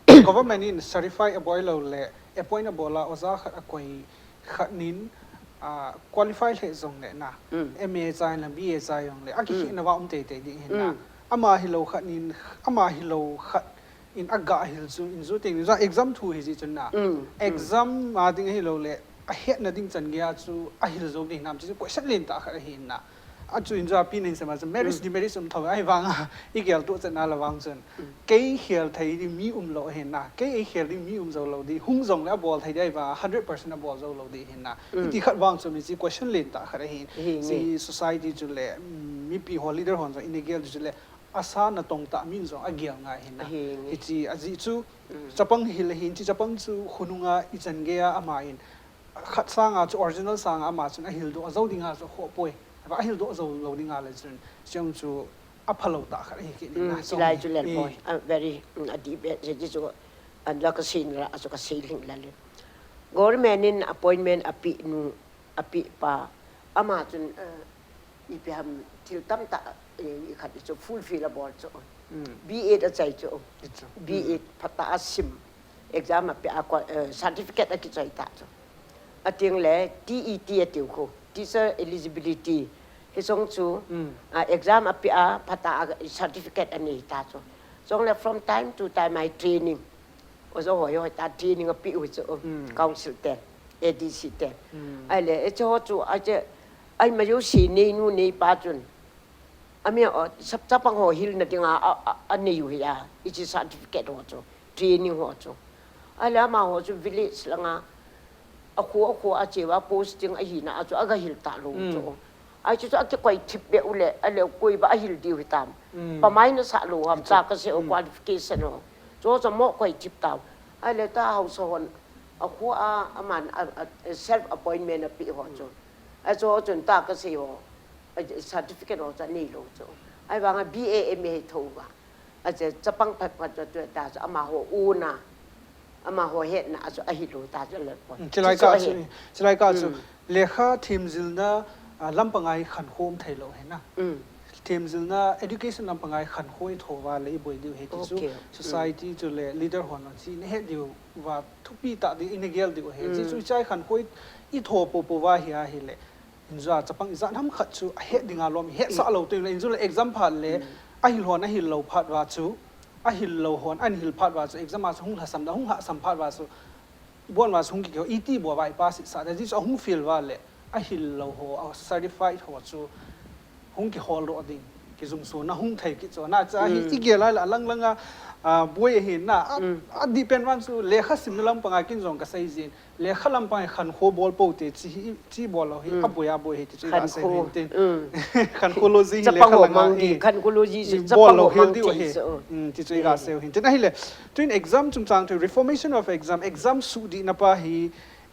government in certify abol lou le, appoint abol a, oja khat akoi khat nin, qualify hleh zong leh na, M A chai la B A chai zong leh a kikhehna va um teitei ding hi na. Ama hi lo khat in, ama hi lo khat in a gah hil chu in zu teng ni zong exam thu hi zi chun na. Exam a ding hi lo leh a hetna ding chan gei a chu a hil zo ding nam chu question len ta khat ahi na. A chu in zua pi ning sema chu merits demerits um tho ai vang a i gel tu chan na la vang chun. Kei khel thei ding mi um lo hi na. Kei ei khel ding mi um zo lo ding. Hung zong leh a bawl thei ding ai vang a hundred percent a bawl zo lo ding hi na. Hiti khat vang chu mi chi question len ta khat ahi. Chi society chu leh mipi ho leader hon zong in a gel chu leh a sa na tong ta min zong a gel ngai hi na. Hiti a zi chu chapang hil ahi chi chapang chu khunung a i chan gei a ama in khat sang a chu original sang a ama chun a hil do a zo ding a chu kho poi. A hil do a zo lo ding a le chun chiang chu a phalo ta khat ahi ki ni na. Chilai chu lel poi. Very a di be je ji chu an la ka sin la a chu ka sei ling la le. Government in appointment a pi nu a pi pa ama chun i pi ham thil tam ta i khat chu fulfill a bawl chu. B Ed a chai chu. B Ed phata a sim. Exam a pi a certificate a ki chai ta chu. A ting le T E T a tiu khu. Teacher eligibility. Hi song chu exam a pi a phata a certificate a nei ta chu. Song le from time to time ai training. Ozo hoi hoi ta training a pi u chu. Council te, A D C te. Ai le e cho chu ai che ai ma yo si nei nu nei pa chun. A mi a chapang ho hil na ding a a nei u hi a. I chi certificate ho chu. Training ho chu. Ai le ama ho chu village la nga. A khu a khu a che wa posting a hi na a chu a ga hil ta lo chu. Ai chu chu a ki koi thip be u le a le koi ba a hil diu hi tam. Pa mai na sa lo ham ta ka se o qualification ho. Chu chu mo koi thip ta. Ai le ta hau sa hon a khu a a man self appointment a pi ho chu. A chu chun ta ka se ho. Certificate ho chu a nei lo chu. Ai vang a B A M A tho va. A che chapang phat phat chu tu ta chu ama ho u na. Ama ho het na a chu a hi lo ta chu le poi. Chilai ka chu chilai ka chu lekha thim zil na lam pangai khan khom thei lo he na. Themzilna education lam pangai khan khoi tho va le i boi diu he ti chu, society chu le leader hon chi ne he diu va thupi ta di i ne gel diu he. Chi chu chai khan khoi i tho po po va hi a hi le. Inzua chapang i zan ham khat chu a he ding a lom he sa lo tu le inzu le exam phat le a hil hon a hil lo phat va chu a hil lo hon an hil phat va chu exam a chu hung ha sam da hung ha sam phat va chu bon va chu hung ki ko i ti bo va i pass sa da ji chu hung fail va le a hil lo ho a certified ho chu hung ki hol ro ding ki zum su na hung thei ki chu na cha hi i ge la la lang lang a boi hi na a di pen wan chu le kha sim lam panga kin zong ka sai zin le kha lam panga khan kho bol po te chi hi chi bol lo hi a boi a boi hi ti chu ga sai hin tin khan kho lo ji le kha lang a khan kho lo ji chu bol lo hel di hi ti chu ga sai hin tin a hi le tuin exam chung chang tu reformation of exam exam su di na pa hi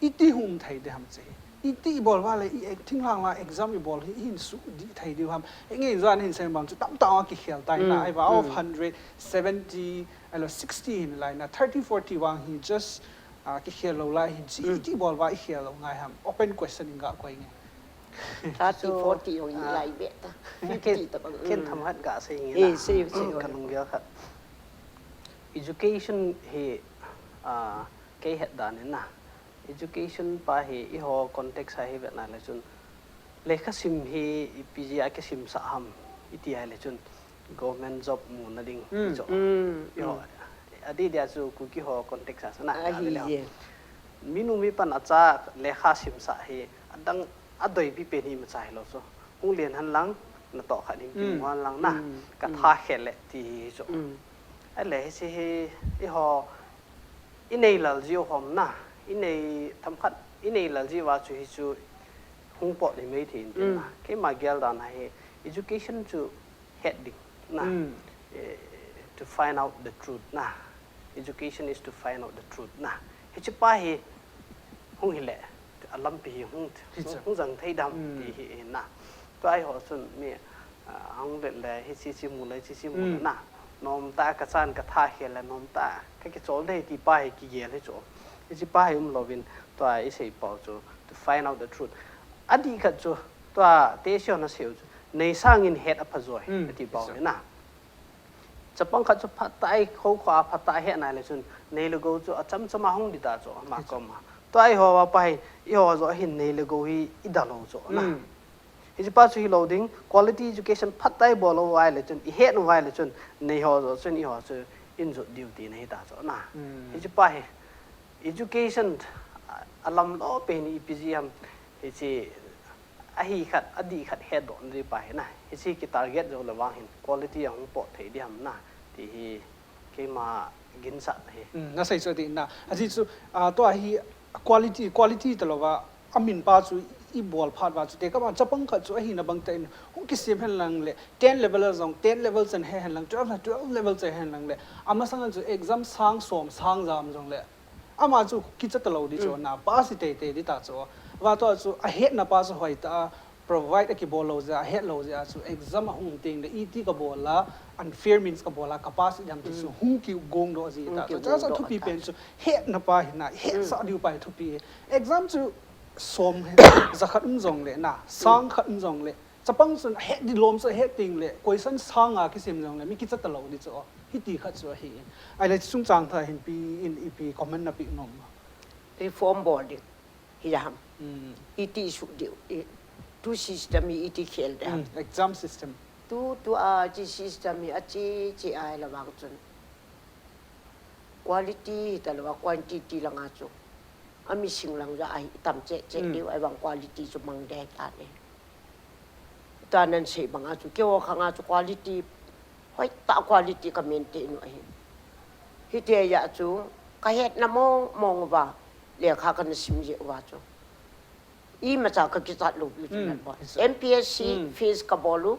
i ti hum thei de ham chi i ti bol va le i ek thing lang la exam i bol hi hin su di thei di ham e nge zan hin sen bang chu tam ta ki khel tai na ai va of hundred seventy alo sixty hin lai na thirty forty wang hi just ki khel lo lai hin chi i ti bol va i khel lo ngai ham open question in ga koi nge thirty forty ong lai be ta fifty ta bang ken tham hat ga sei nge eh sei sei ka lung gel khat education hi kei het dan na education pa hi i ho context a hi vetna le chun lekha sim hi i P G a ke sim sa ham i ti ai le chun government job mu na ding i cho i ho a di dia chu ku ki ho context a sana a hi le mi nu mi pan a cha lekha sim sa hi adang a doi pi pen hi ma chai lo so hung len han lang na to kha ding ki mu han lang na ka tha khe le ti hi cho a le hi si hi i ho i nei lal ji hom na i nei tham khat i nei lal ji wa chu hi chu hung po ni mai thin tin na ke ma gel dan hi education chu het ding na to find out the truth na education is to find out the truth na hi chi pa hi hung hi le a lam pi hi hung hung zang thei dam ti hi na to ai ho sun mi hung le le hi chi chi mu le chi chi mu na nom ta ka chan ka tha he le nom ta ka ki chol dei ti pa hi ki gel hi chu hi chi pa hi um lovin to ai sei pau chu to find out the truth a di khat chu Tua te sio na seu chu, nei sangin het a phazoi, Mm, ati pau yes, sir. Na. Chapang khat chu phatai, khou kho a phatai het na le chun, nei le gou chu acham chama hung di ta chu, ma Yes, sir. Kom a. Tua i ho wa pa hi, i ho zo hin nei le gou hi i da lo chu, na. Mm. Hichi pa chu hi lo ding, quality education phatai bol lo vai le chun, i het no vai le chun, nei ho zo chun, i ho chu in zut diu ti nei ta chu, na. Mm. Hichi pa hi, education a, a lam lo pe ni i pi ji am, hichi a hi khat, a di khat het don ri pa hi na. Hichi ki target zo le wang hin, quality a hung pot thei di ham na. Ti hi, keima gin sa hi. Mm, na sei chu di na. A ji chu, a, tua hi quality, quality ta lo va, a min pa chu i bol phat va chu, te ka ma chapang khat chu a hi na bang ta in, hung ki sim hen lang le, ten level a zong, ten level chan he hen lang, twelve na twelve level chan hen lang le, a ma sang chu exam sang som, sang zam zong le, ama chu ki cha ta lo di chu, na pa si te te di ta chu, va to chu a het na pa chu hoi ta, provide a ki bol lo zia, a het lo zia chu exam a hung ting le, i ti ka bol la, unfair means ka bol la, ka pass i dam ti chu, hung ki gong do a zi ta chu. Cha cha thupi pen chu, het na pa hi na, het sa diu pa hi thupi. Exam chu som he, za khat um zong le, na, sang khat um zong le, chapang sun het di lom sa het ting le, question sang a ki sim zong le, mi ki cha ta lo di chu, hi ti khat chu a hi in. Ai le sung chang tha hin pi in i pi comment na pi nom. Reform bol ding hi ham. Mm. I ti su diu, i tu system i ti khel de ham. Mm, exam system. Tu, tu a chi system i a chi, chi ai la wang chun. Quality hi ta lo a quantity la nga chu. A mi sing lang za ai tam che che Mm. diu ai wang quality chu mang de ta ne. Ta nan sei bang a chu keo khang a chu quality hoi ta quality ka maintain u ahi. Hi te ya chu ka het na mong mong va le kha ka na sim je wa chu. I ma cha ka ki chat lo pi chu Mm, nan ba. yes, sir. M P S C Mm. fees ka bol u,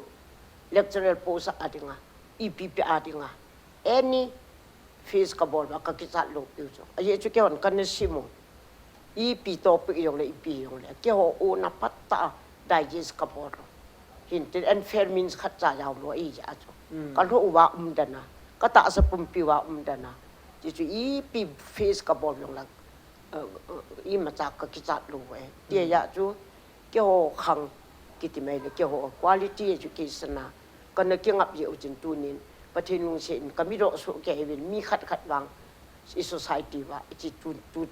lecturer post a dinga, E P P a dinga. Any fees ka bol ba ka ki chat lo pi chu. A ye chu ke hon ka na sim u. I pi to pi yong le, i pi yong le. Ke ho u na pat ta digest ka bol u. Hin tin and fair means khat cha yau lo i ya chu. Mm. Ka lo u wa um dana. Ka ta sa pum pi wa um dana. Ti chu i pi fees ka bol yong la. Uh, uh, i ma cha ka ki chat lo e. Ti ya chu. Ke ho khang Kiti mai le ke ho quality education a kana kingap ye u chin tunin Pathen lungse in kami ro su ke evin mi khat khat vang i society va i chi tu tu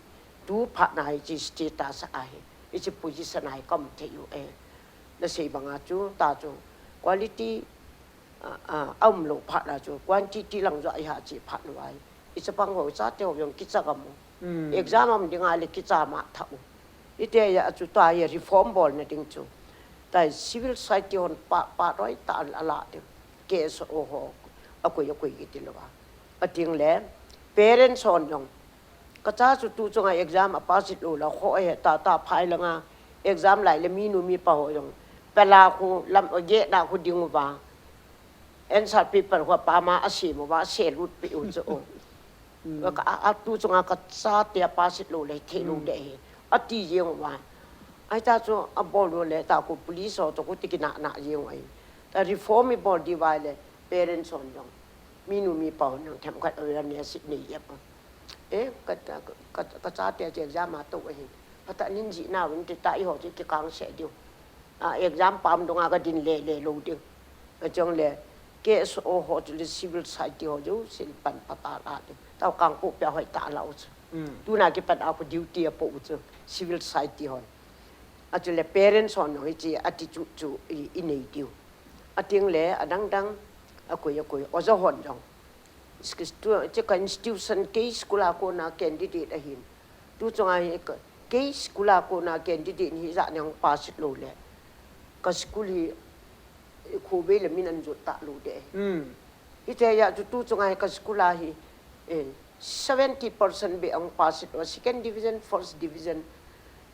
tu pha na i chi status a hi i chi position a hi kam the yu e. Na sei banga chu ta chu quality a um lo pha na chu quantity lang jo i ha chi pha lo ai. I cha pang ho cha te ho yong ki cha ga mo. Exam am ding a le ki cha ma tha u. I te ya chu ta ye reform bol na ding chu. Ta civil society hon pa pa roi ta ala de. Ke so o ho a koi a koi ki ti lo wa. A ting le parents hon yong ka cha chu tu chunga exam a pass it lo la kho he ta ta phai la nga exam lai le mi nu mi pa ho yong pela khu lam o ge na khu ding u ba answer paper ho pa ma a se mo ba se lut pi u chu o ka a tu chunga ka cha te a pass it lo le the lo de he a ti yeng u ba ai ta chu a bol lo le ta khu police ho to khu ti ki na na yeng ai ta reform i bol di wa le parents hon yong mi nu mi pa hon yong them khat awareness nei ye pa e ka ka cha te je exam a to he pata nin ji na win te ta i ho ji ki kang se diu a exam pam dong a ka din le le lo diu a chong le ke so ho chu le civil society ho ju sil pan pata la diu ta kang ko pe hoi ta la u chu tu na ki pan a ko duty a po u chu civil society ho a chu le parents hon hi chi attitude chu i nei diu a ting le a dang dang a koi a koi o za hon jong chi ka institution ke school a ko na candidate a hin tu chunga hi ke school a ko na candidate hi za nang pass lo le ka school hi khu be le min an jot ta lo de hi te ya chu tu chunga hi ka school a hi seventy percent be ang pass lo second division first division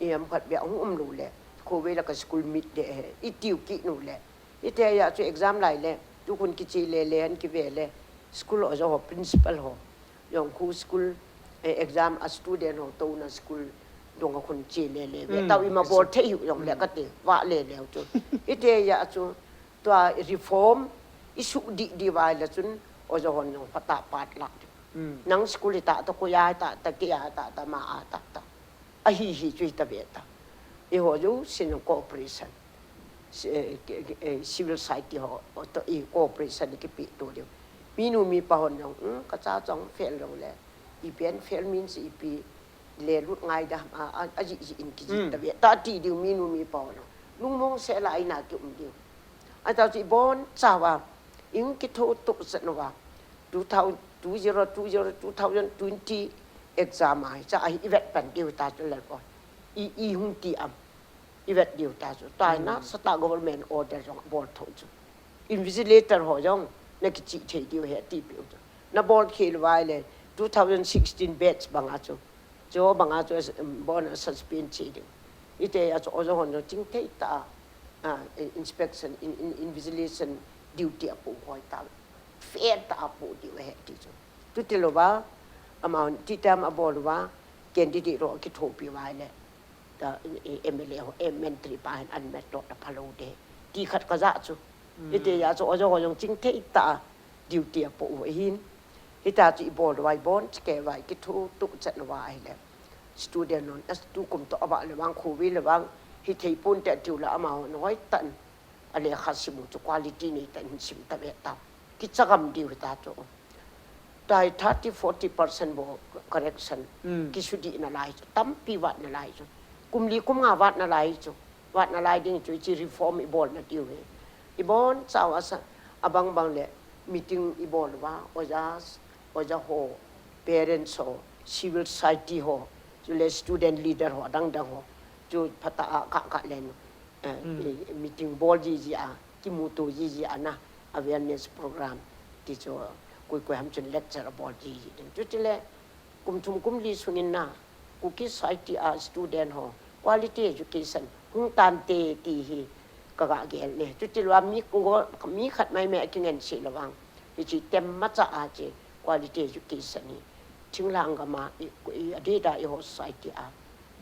i am khat be ang um lo le khu be le ka school mit de he i tiu ki nu le i te ya chu exam lai le tu kun ki chi le le an ki be le school o zo ho principal ho yong khu school exam a student ho to na school dong a khun chi le le ve tau i ma bol the yu yong le ka te wa le le chu i te ya chu tua reform i su di di wa le chun o zo hon yong pata pat la nang school ta ta ko ya ta ta ke ya ta ta ma a ta ta a hi hi chu ta ve ta i ho ju sin cooperation eh, eh, civil society ho, ho to i cooperation ki pi to diu. Minu mipa hon jong, um, ka cha chong fail jong le. I pen fail means i pi le lut ngai da, a, a, a ji ji in ki ji ta ve. Ta ti diu minu mipa hon. Lungmong se la ina ki um diu. A ta chi bon cha wa, ing ki tho to sa no wa. Two thousand, two zero, two zero, two thousand twenty exam ai, cha ai i vet pan diu ta chu le ko. I, i hung ti am. I vet diu ta chu. Ta na sata government order jong bol tho chu. Invigilator ho jong na ki chi thei diu he ti piu chu. Na bol khel vai le two thousand sixteen batch banga chu. Cho banga chu, um, bon a suspend chi diu. Ite ya chu ojo hon jong ching thei ta, ah, inspection, in, in, invigilation duty a pu hoi ta. Fair ta a pu diu he ti chu. Tu ti lo ba, ama hon ti tam a bol ba, candidate ro ki tho pi vai le. Ta, eh, M L A ho, eh, mentri pa hin an met to ta phalo de. Ti khat ka ja chu. Ite ya chu ojo ho jong ching thei ta duty a po u hin. Hita chu i bol vai bon chke vai ki thu tu chat vai le. Student non as tu kum to aba le wang khu wi le wang hi thei pun te tiu la ama hon hoi tan. A le kha simu chu quality nei tan sim ta ve ta. Ki chagam diu ta chu. Tai thirty, forty percent bo correction. Ki su di na lai chu. Tampi wat na lai chu. Kum li kum nga wat na lai chu. Wat na lai ding chu chi reform i bol na diu he. I bon chau asa abang bang le meeting i bol wa, ojas, oja ho, parents ho, civil society ho, chu le student leader ho, dang dang ho, chu phata a ka ka len, eh, i meeting bol ji ji a, ki mu tu ji ji a na, awareness program, ti chu kui kui ham chun lecture bol ji ji ding. Chu ti le, kum thum kum li sungin na, Kuki society a student ho, quality education, hung tan te ti hi, ka ga gel le. Chu ti lua mi ko, mi khat mai me a ki ngen si lawang. Hi chi tem ma cha a chi, quality education hi. Thinglang gama, i, i, a di da i ho society a.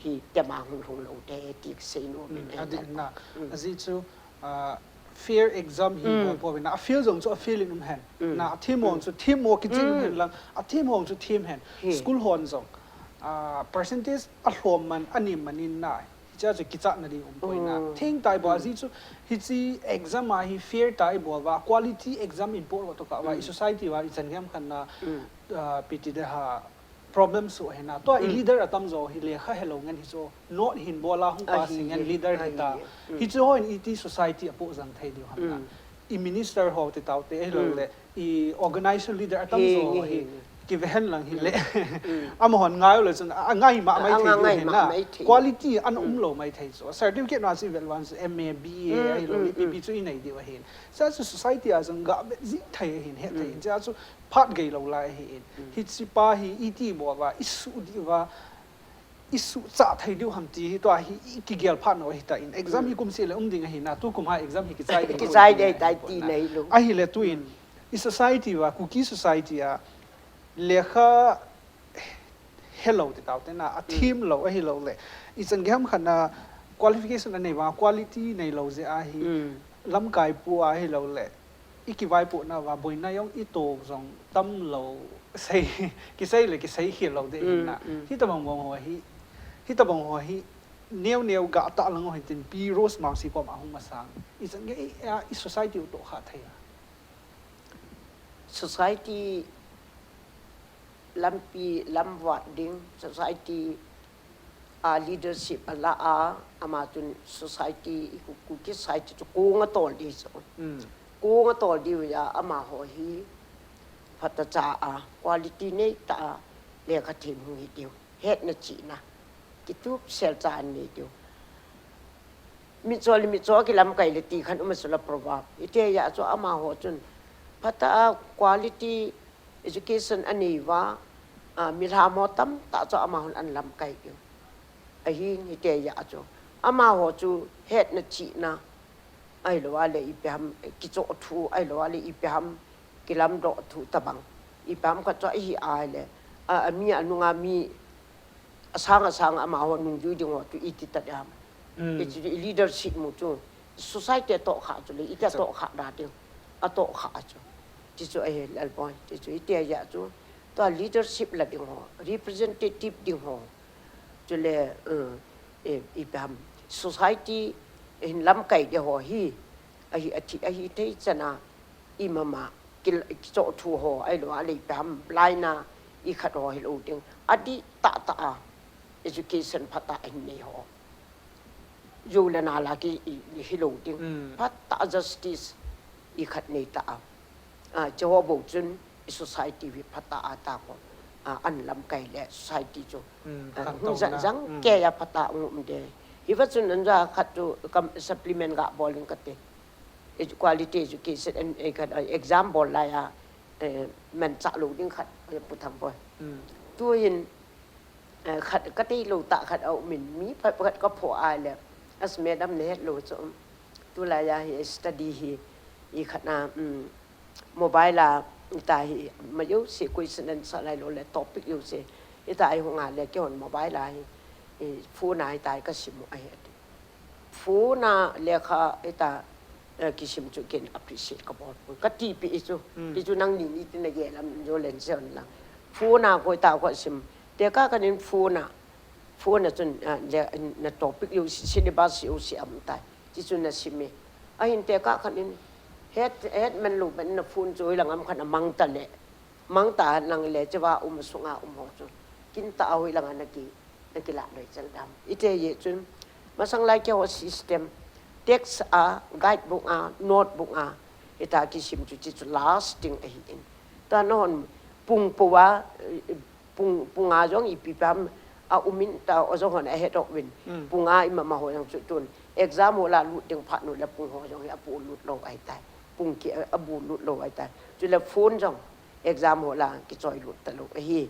Hi tem a hung hung lo te, ti sei no min. A di na, a zi chu, ah, fair exam hi mo po na, a fail jong chu a fail in um hen. Na, a thi mo chu thi mo ki chin hen lang, a thi mo chu thi hen. School hon jong, ah, percentage a hlom man, a nim man in na. Chu kichakna ding um poina. Thing tai bo aji chu, hichi exam a hi fair tai bo va, quality exam in po to ka va, i society va i chan gam khan na, piti de ha problem su hena. To i leader atam jo hi lekha hello ngan hi chu, not hin bola hung pa sing ngan leader hi ta. Hi chu hon iti society apo jang thei diu ham na. I minister ho te tau te hello le, i organization leader atam jo hi. Ki vehen lang hi le. Ama hon ngai lo chun, a ngai ma mai thei diu hin na. Quality an um lo mai thei chu. Certificate na si vel wan M A, B A, ai lo, P P chu i nei diu hin. Sa chu society a jang ga bet ji thei hin, he thei hin. Sa chu phat gei lo lai hi in. Hi chi pa hi iti bo va, i su di va, i su cha thei diu ham ti hi to hi i ki gel phat no hi ta in. Exam hi kum si le um ding hi na, tu kum ha exam hi ki chai ding. Ki chai dei tai ti nei lo. A hi le tu in, i society va, Kuki society a, lekha hello te tau te na, a thim lo, a hi lo le. I chan gam khan na qualification a nei va, quality nei lo je a hi, lamkai pu a hi lo le. I ki vai pu na va, boina yong i to jong tam lo, sei, ki sei le, ki sei hi lo de hi na. Hi ta bang bang ho hi, hi ta bang ho hi, neo neo ga ta lang ho hin tin pi Rose Mangsi ko ma hung ma sang. I chan ge, i, a, i society u to kha thei a. Society lampi lam vat ding, society a leadership a la a, ama chun society i ku, Kuki society chu kung a tol di chu. Kung a tol di ya ama ho hi phata cha a, quality nei ta a, lekha thim hung hi diu. Hetna chihna. Ki tup sel cha an nei diu. Mi cho le mi cho ki lamkai le ti khan um a chu la proverb. I te ya chu ama ho chun phata a quality education a nei va, a, mi lha mo tam ta chu ama hon an lamkai diu. A hi ni te ya chu. Ama ho chu hetna chihna. Ai lo a le i pe ham, ki cho thu, ai lo a le i pe ham, ki lam do thu ta bang. I pe ham ka cho i hi ai le. A, a mi a nunga mi, a sang a sang ama ho nung jui ding ho tu i ti ta diam. I chu i leadership mu chu. Society to kha chu le, i ta to kha da ding. A to kha chu. Ti chu a hi lal boy. Ti chu i te ya chu. To leadership la ding ho, representative ding ho. Chu le, um, E, ipi ham, society hin lamkai de ho hi, ahi, athi, ahi thei chana, i mama, kil, kicho thu ho, ai lo, a lei pi ham, lai na, i khat ho, hi lo ding, adi ta ta a, education phata hin nei ho. Yo le na la ki, i, i hi lo ding, Mm. phata justice, i khat nei ta a. A, cho ho bo chun, i society vi phata a ta ko, a, an lamkai le, society chu. Mm, A, kan hung zan tauna. zang Mm. ke ya phata ngum de. Hi va chun an za khat chu kam supplement ga bol in kate. Edu-, quality education and, eh, khat, eh, exam bol la ya, eh, man cha lo ding khat, eh, pu tham bol. Mm. Tu hin, eh, khat ka tei lo ta khat au min mi pha khat ka pho a le. As madam ne het lo chu. Tu la ya hi study hi i khat na, mm, mobile a i ta hi ma yo se question answer lai lo le topic yo se. I ta ai hung a le ke hon mobile a hi, i phone a i ta i ka sim u a hi. Phone a lekha i ta, eh, kisim chu ken appreciate ka bol pui. Ka ti pi i chu. Mm. Ti chu nang ni ni ti na ye lam yo len se on la. Phone a ko i ta ko sim. Te ka ka nin phone a. Phone a chun, ah, le, na topic yo si, syllabus yo si am tai. Ti chu na sim e. A hin te ka ka nin. Het, het man lo ban na phone chu i la ngam khan a mang ta le. Mang ta nang le che va um sunga um ho chu. Kin ta a hui la nga na ki. Na ki la loi chal dam. I te ye chun. Masang lai ke ho system. Text a, guidebook a, notebook a. I ta kisim chu chi chu lasting a hi in. Ta na hon pung po wa, eh, pung, pung a jong i pi pam a um in ta o jong hon a het ok win. Mm. Pung a i mama ho jong chu tun. Exam ho la lut ding phat nu le pung ho jong hi a pu lut lo ai tai. Pung ki a, a bu lut lo ai tai. Chu le phone jong exam ho la ki choi lut ta lo a hi.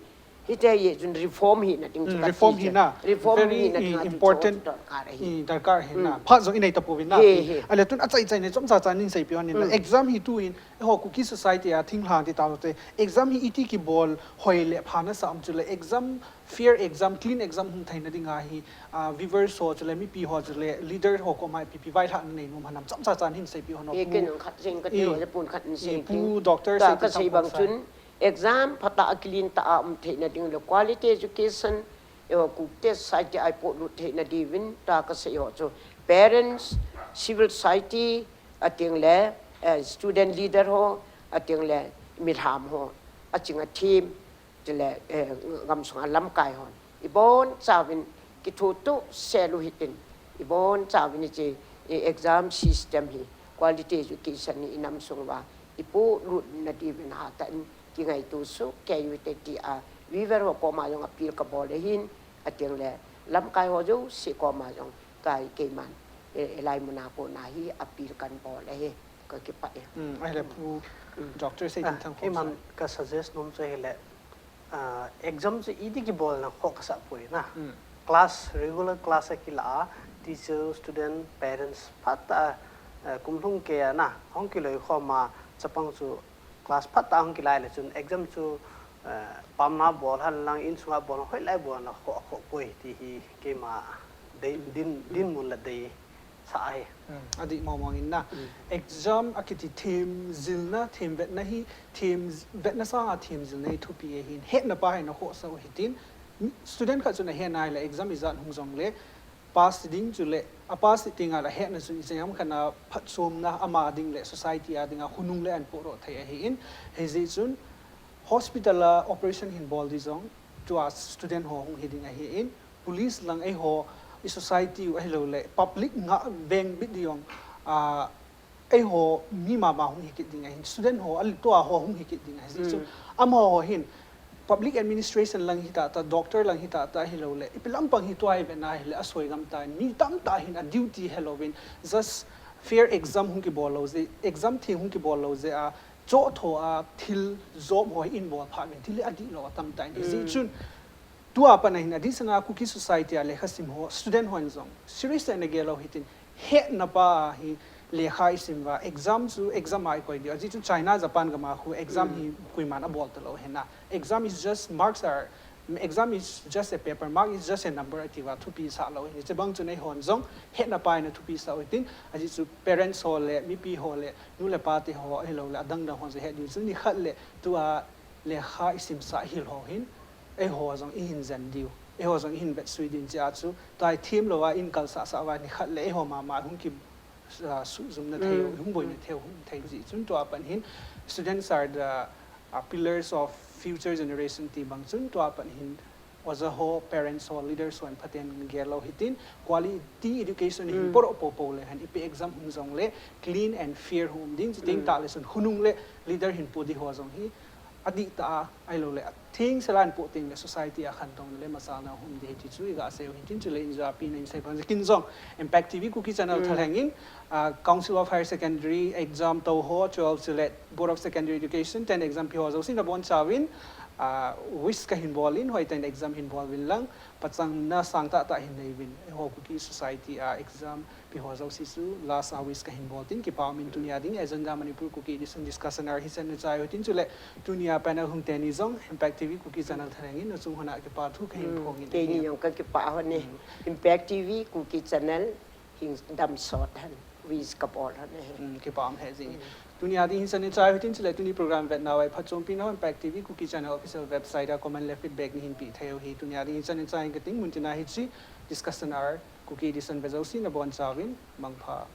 Hi te ye chun reform hi na ding chu Mm, ka reform ti hi chu. Na. Reform Very, hi na ding eh, a chu important, chu dot kar a hi. eh, darkar hi na. Mm. Phat jong i nei ta pu win na. He, he. A le tun a chai chai ne chom cha cha nin sei pi hon in na. Mm. Exam hi tu in, eh, ho Kuki society a thing hlang ti ta te. Exam hi i ti ki bol hoi le pha na sa am chu le exam, fair exam, clean exam hung thai na ding a hi, ah, viewers ho chu le mi pi ho chu le leader ho ko mai pi pi vai hla na nei nom hanam chom cha cha nin sei pi hon. He Pu, ken khat jing ka ti eh, lo le pun khat in eh, sing Pu Doctor ta sei ka ti sei tham bang sa. Chun exam phata a clean ta a um thei na ding le quality education Eiho Kukte society a ipolut theina diuvin tua kasei ho chu parents, civil society, atengle student leader ho, atengle milham ho, aching a theme, chule gamsunga lamkai hon ibonchauvin kithutup sel u hitin, ibonchauvin hiche exam system hi quality education hi inam sunguva ipolut na diuvin hatah in kingaito sohkei u hite tia viewer ho koma jong appeal kabol ahin, atengle lamkai ho jouse koma jong kai keiman hilai muna kona hi appeal kahin bol ahi. Kakipah e. Ahile Pu Doctor Seithang, keiman ka suggest nom chu ahile, exam chu iti kibolna kho kasah poi na. Class, regular class a kilah a, teacher, student, parents phatah a, kum lhung kei a na hung kiloikhom a, chapang chu class phatah a hung kilai le chun exam chu pamna bol henlang, insunga bol, hoilai bolna kho, kho poi ti hi keima dinmun la deisah ahi. Adih mong mong in na. Exam akiti them jilna, them vetna hi, them vetna sanga them jilna hi thupi ahin, hetna pa hi ana khohsah u hitin, student khat chun ahetna ahile exam ijat hung jongle pass ding chule, a pass tengle ahetna chu ijat ham khat a phatchomna ama ding le society a dinga hunung le ahin pohdoh thei ahin, hijeh chun hospital a operation hin bol ding jong tua student ho hung hiding ahin, police lang eiho, i society u ahiloule public ngah vengbit ding jong eiho mi mama hung hikit ding ahin, student ho, tua ho hung hikit ding ahi. Hijeh chun amaho hin public administration lang hitahtah, doctor lang hitahtah ahiloule ipi lampang hi tua ivetna ahile asoi gamtah in, mi tamtah hin a duty helouvin just fair exam hung kibol lou jeh, exam theng hung kibol lou jeh a chohtho a thil jop ho hi inbol phat uvin thil hi adihlou atamtah in. Hijeh chun tua pat a hin adihsanga Kuki society a lekhasim ho, student hon jong serious tah'a ana gel u hitin, hetna pa hi lekha isim uva exam chu exam a ikoi diu. Ajeh chu China, Japan gam a khu exam hi koiman abol talou ahi na. Exam is just marks are, exam is just a paper, mark is just a number atiuva thupi sah lou ahi. Chubang chun eihon jong hetna pa in athupi sah u hitin, ajeh chu parents ho le mipi ho le nu le pa te ho ahiloule adang dang hon jong het diu chu nikhat le tua lekha isimsah hil ho hin eiho jong ihin jen diu. Eiho jong hin vet sui din chia chu, tai thim lo a in kal sa sa va ni khat le eiho mama hung kim, ah, su zum na thei, hung boi na thei, hung thei ji chun tua pan hin, students are the, uh, pillars of future generation ti bang chun tua pan hin, oja ho, parents ho, leaders ho, an phaten gel lo hitin, quality education hin poro po po le han, ipi exam hung jong le, clean and fair hum ding, chiteng ta le sun hunung le, leader hin pu di ho jong hi, adi ta a, ai lo le, thing selan pu ting le, society a khan tong le, masal na hum di hiti chu, iga se hitin chu le, inja pi na in sai pan kin jong, Impact T V Kuki channel thalhengin, uh, Council of Higher Secondary exam to ho, twelve chule, Board of Secondary Education, ten exam pi ho jouse na bon chawin, uh, wish ka hin bolin, hoi ten exam hin bol vin lang, pachang na sang ta ta hin nei vin, eiho Kuki society a exam pi ho jouse chu, last a wish ka hin bol tin, kipa min tunia ding, Agenda Manipur Kuki edition discussion ar hi sen na chai ho tin chule, tunia panel hung teni jong, Impact T V Kuki channel thalhengin, na chung hona kipa thu ka hin phong in. Keini jong ka kipa ho ne. Impact T V Kuki channel, hing dam sot han, wish ka bol han e. Mm, kipa um he jing. Tunia ding hin san ni chai hitin chule tuni program vet na wai phat chompi na Impact T V Kuki channel official website a comment le feedback ni hin pi thei u hi. Tunia ding hin san ni chai ka ting mun tina hi chi discussion ar Kuki edition ve jouse na bon chawin mangpha.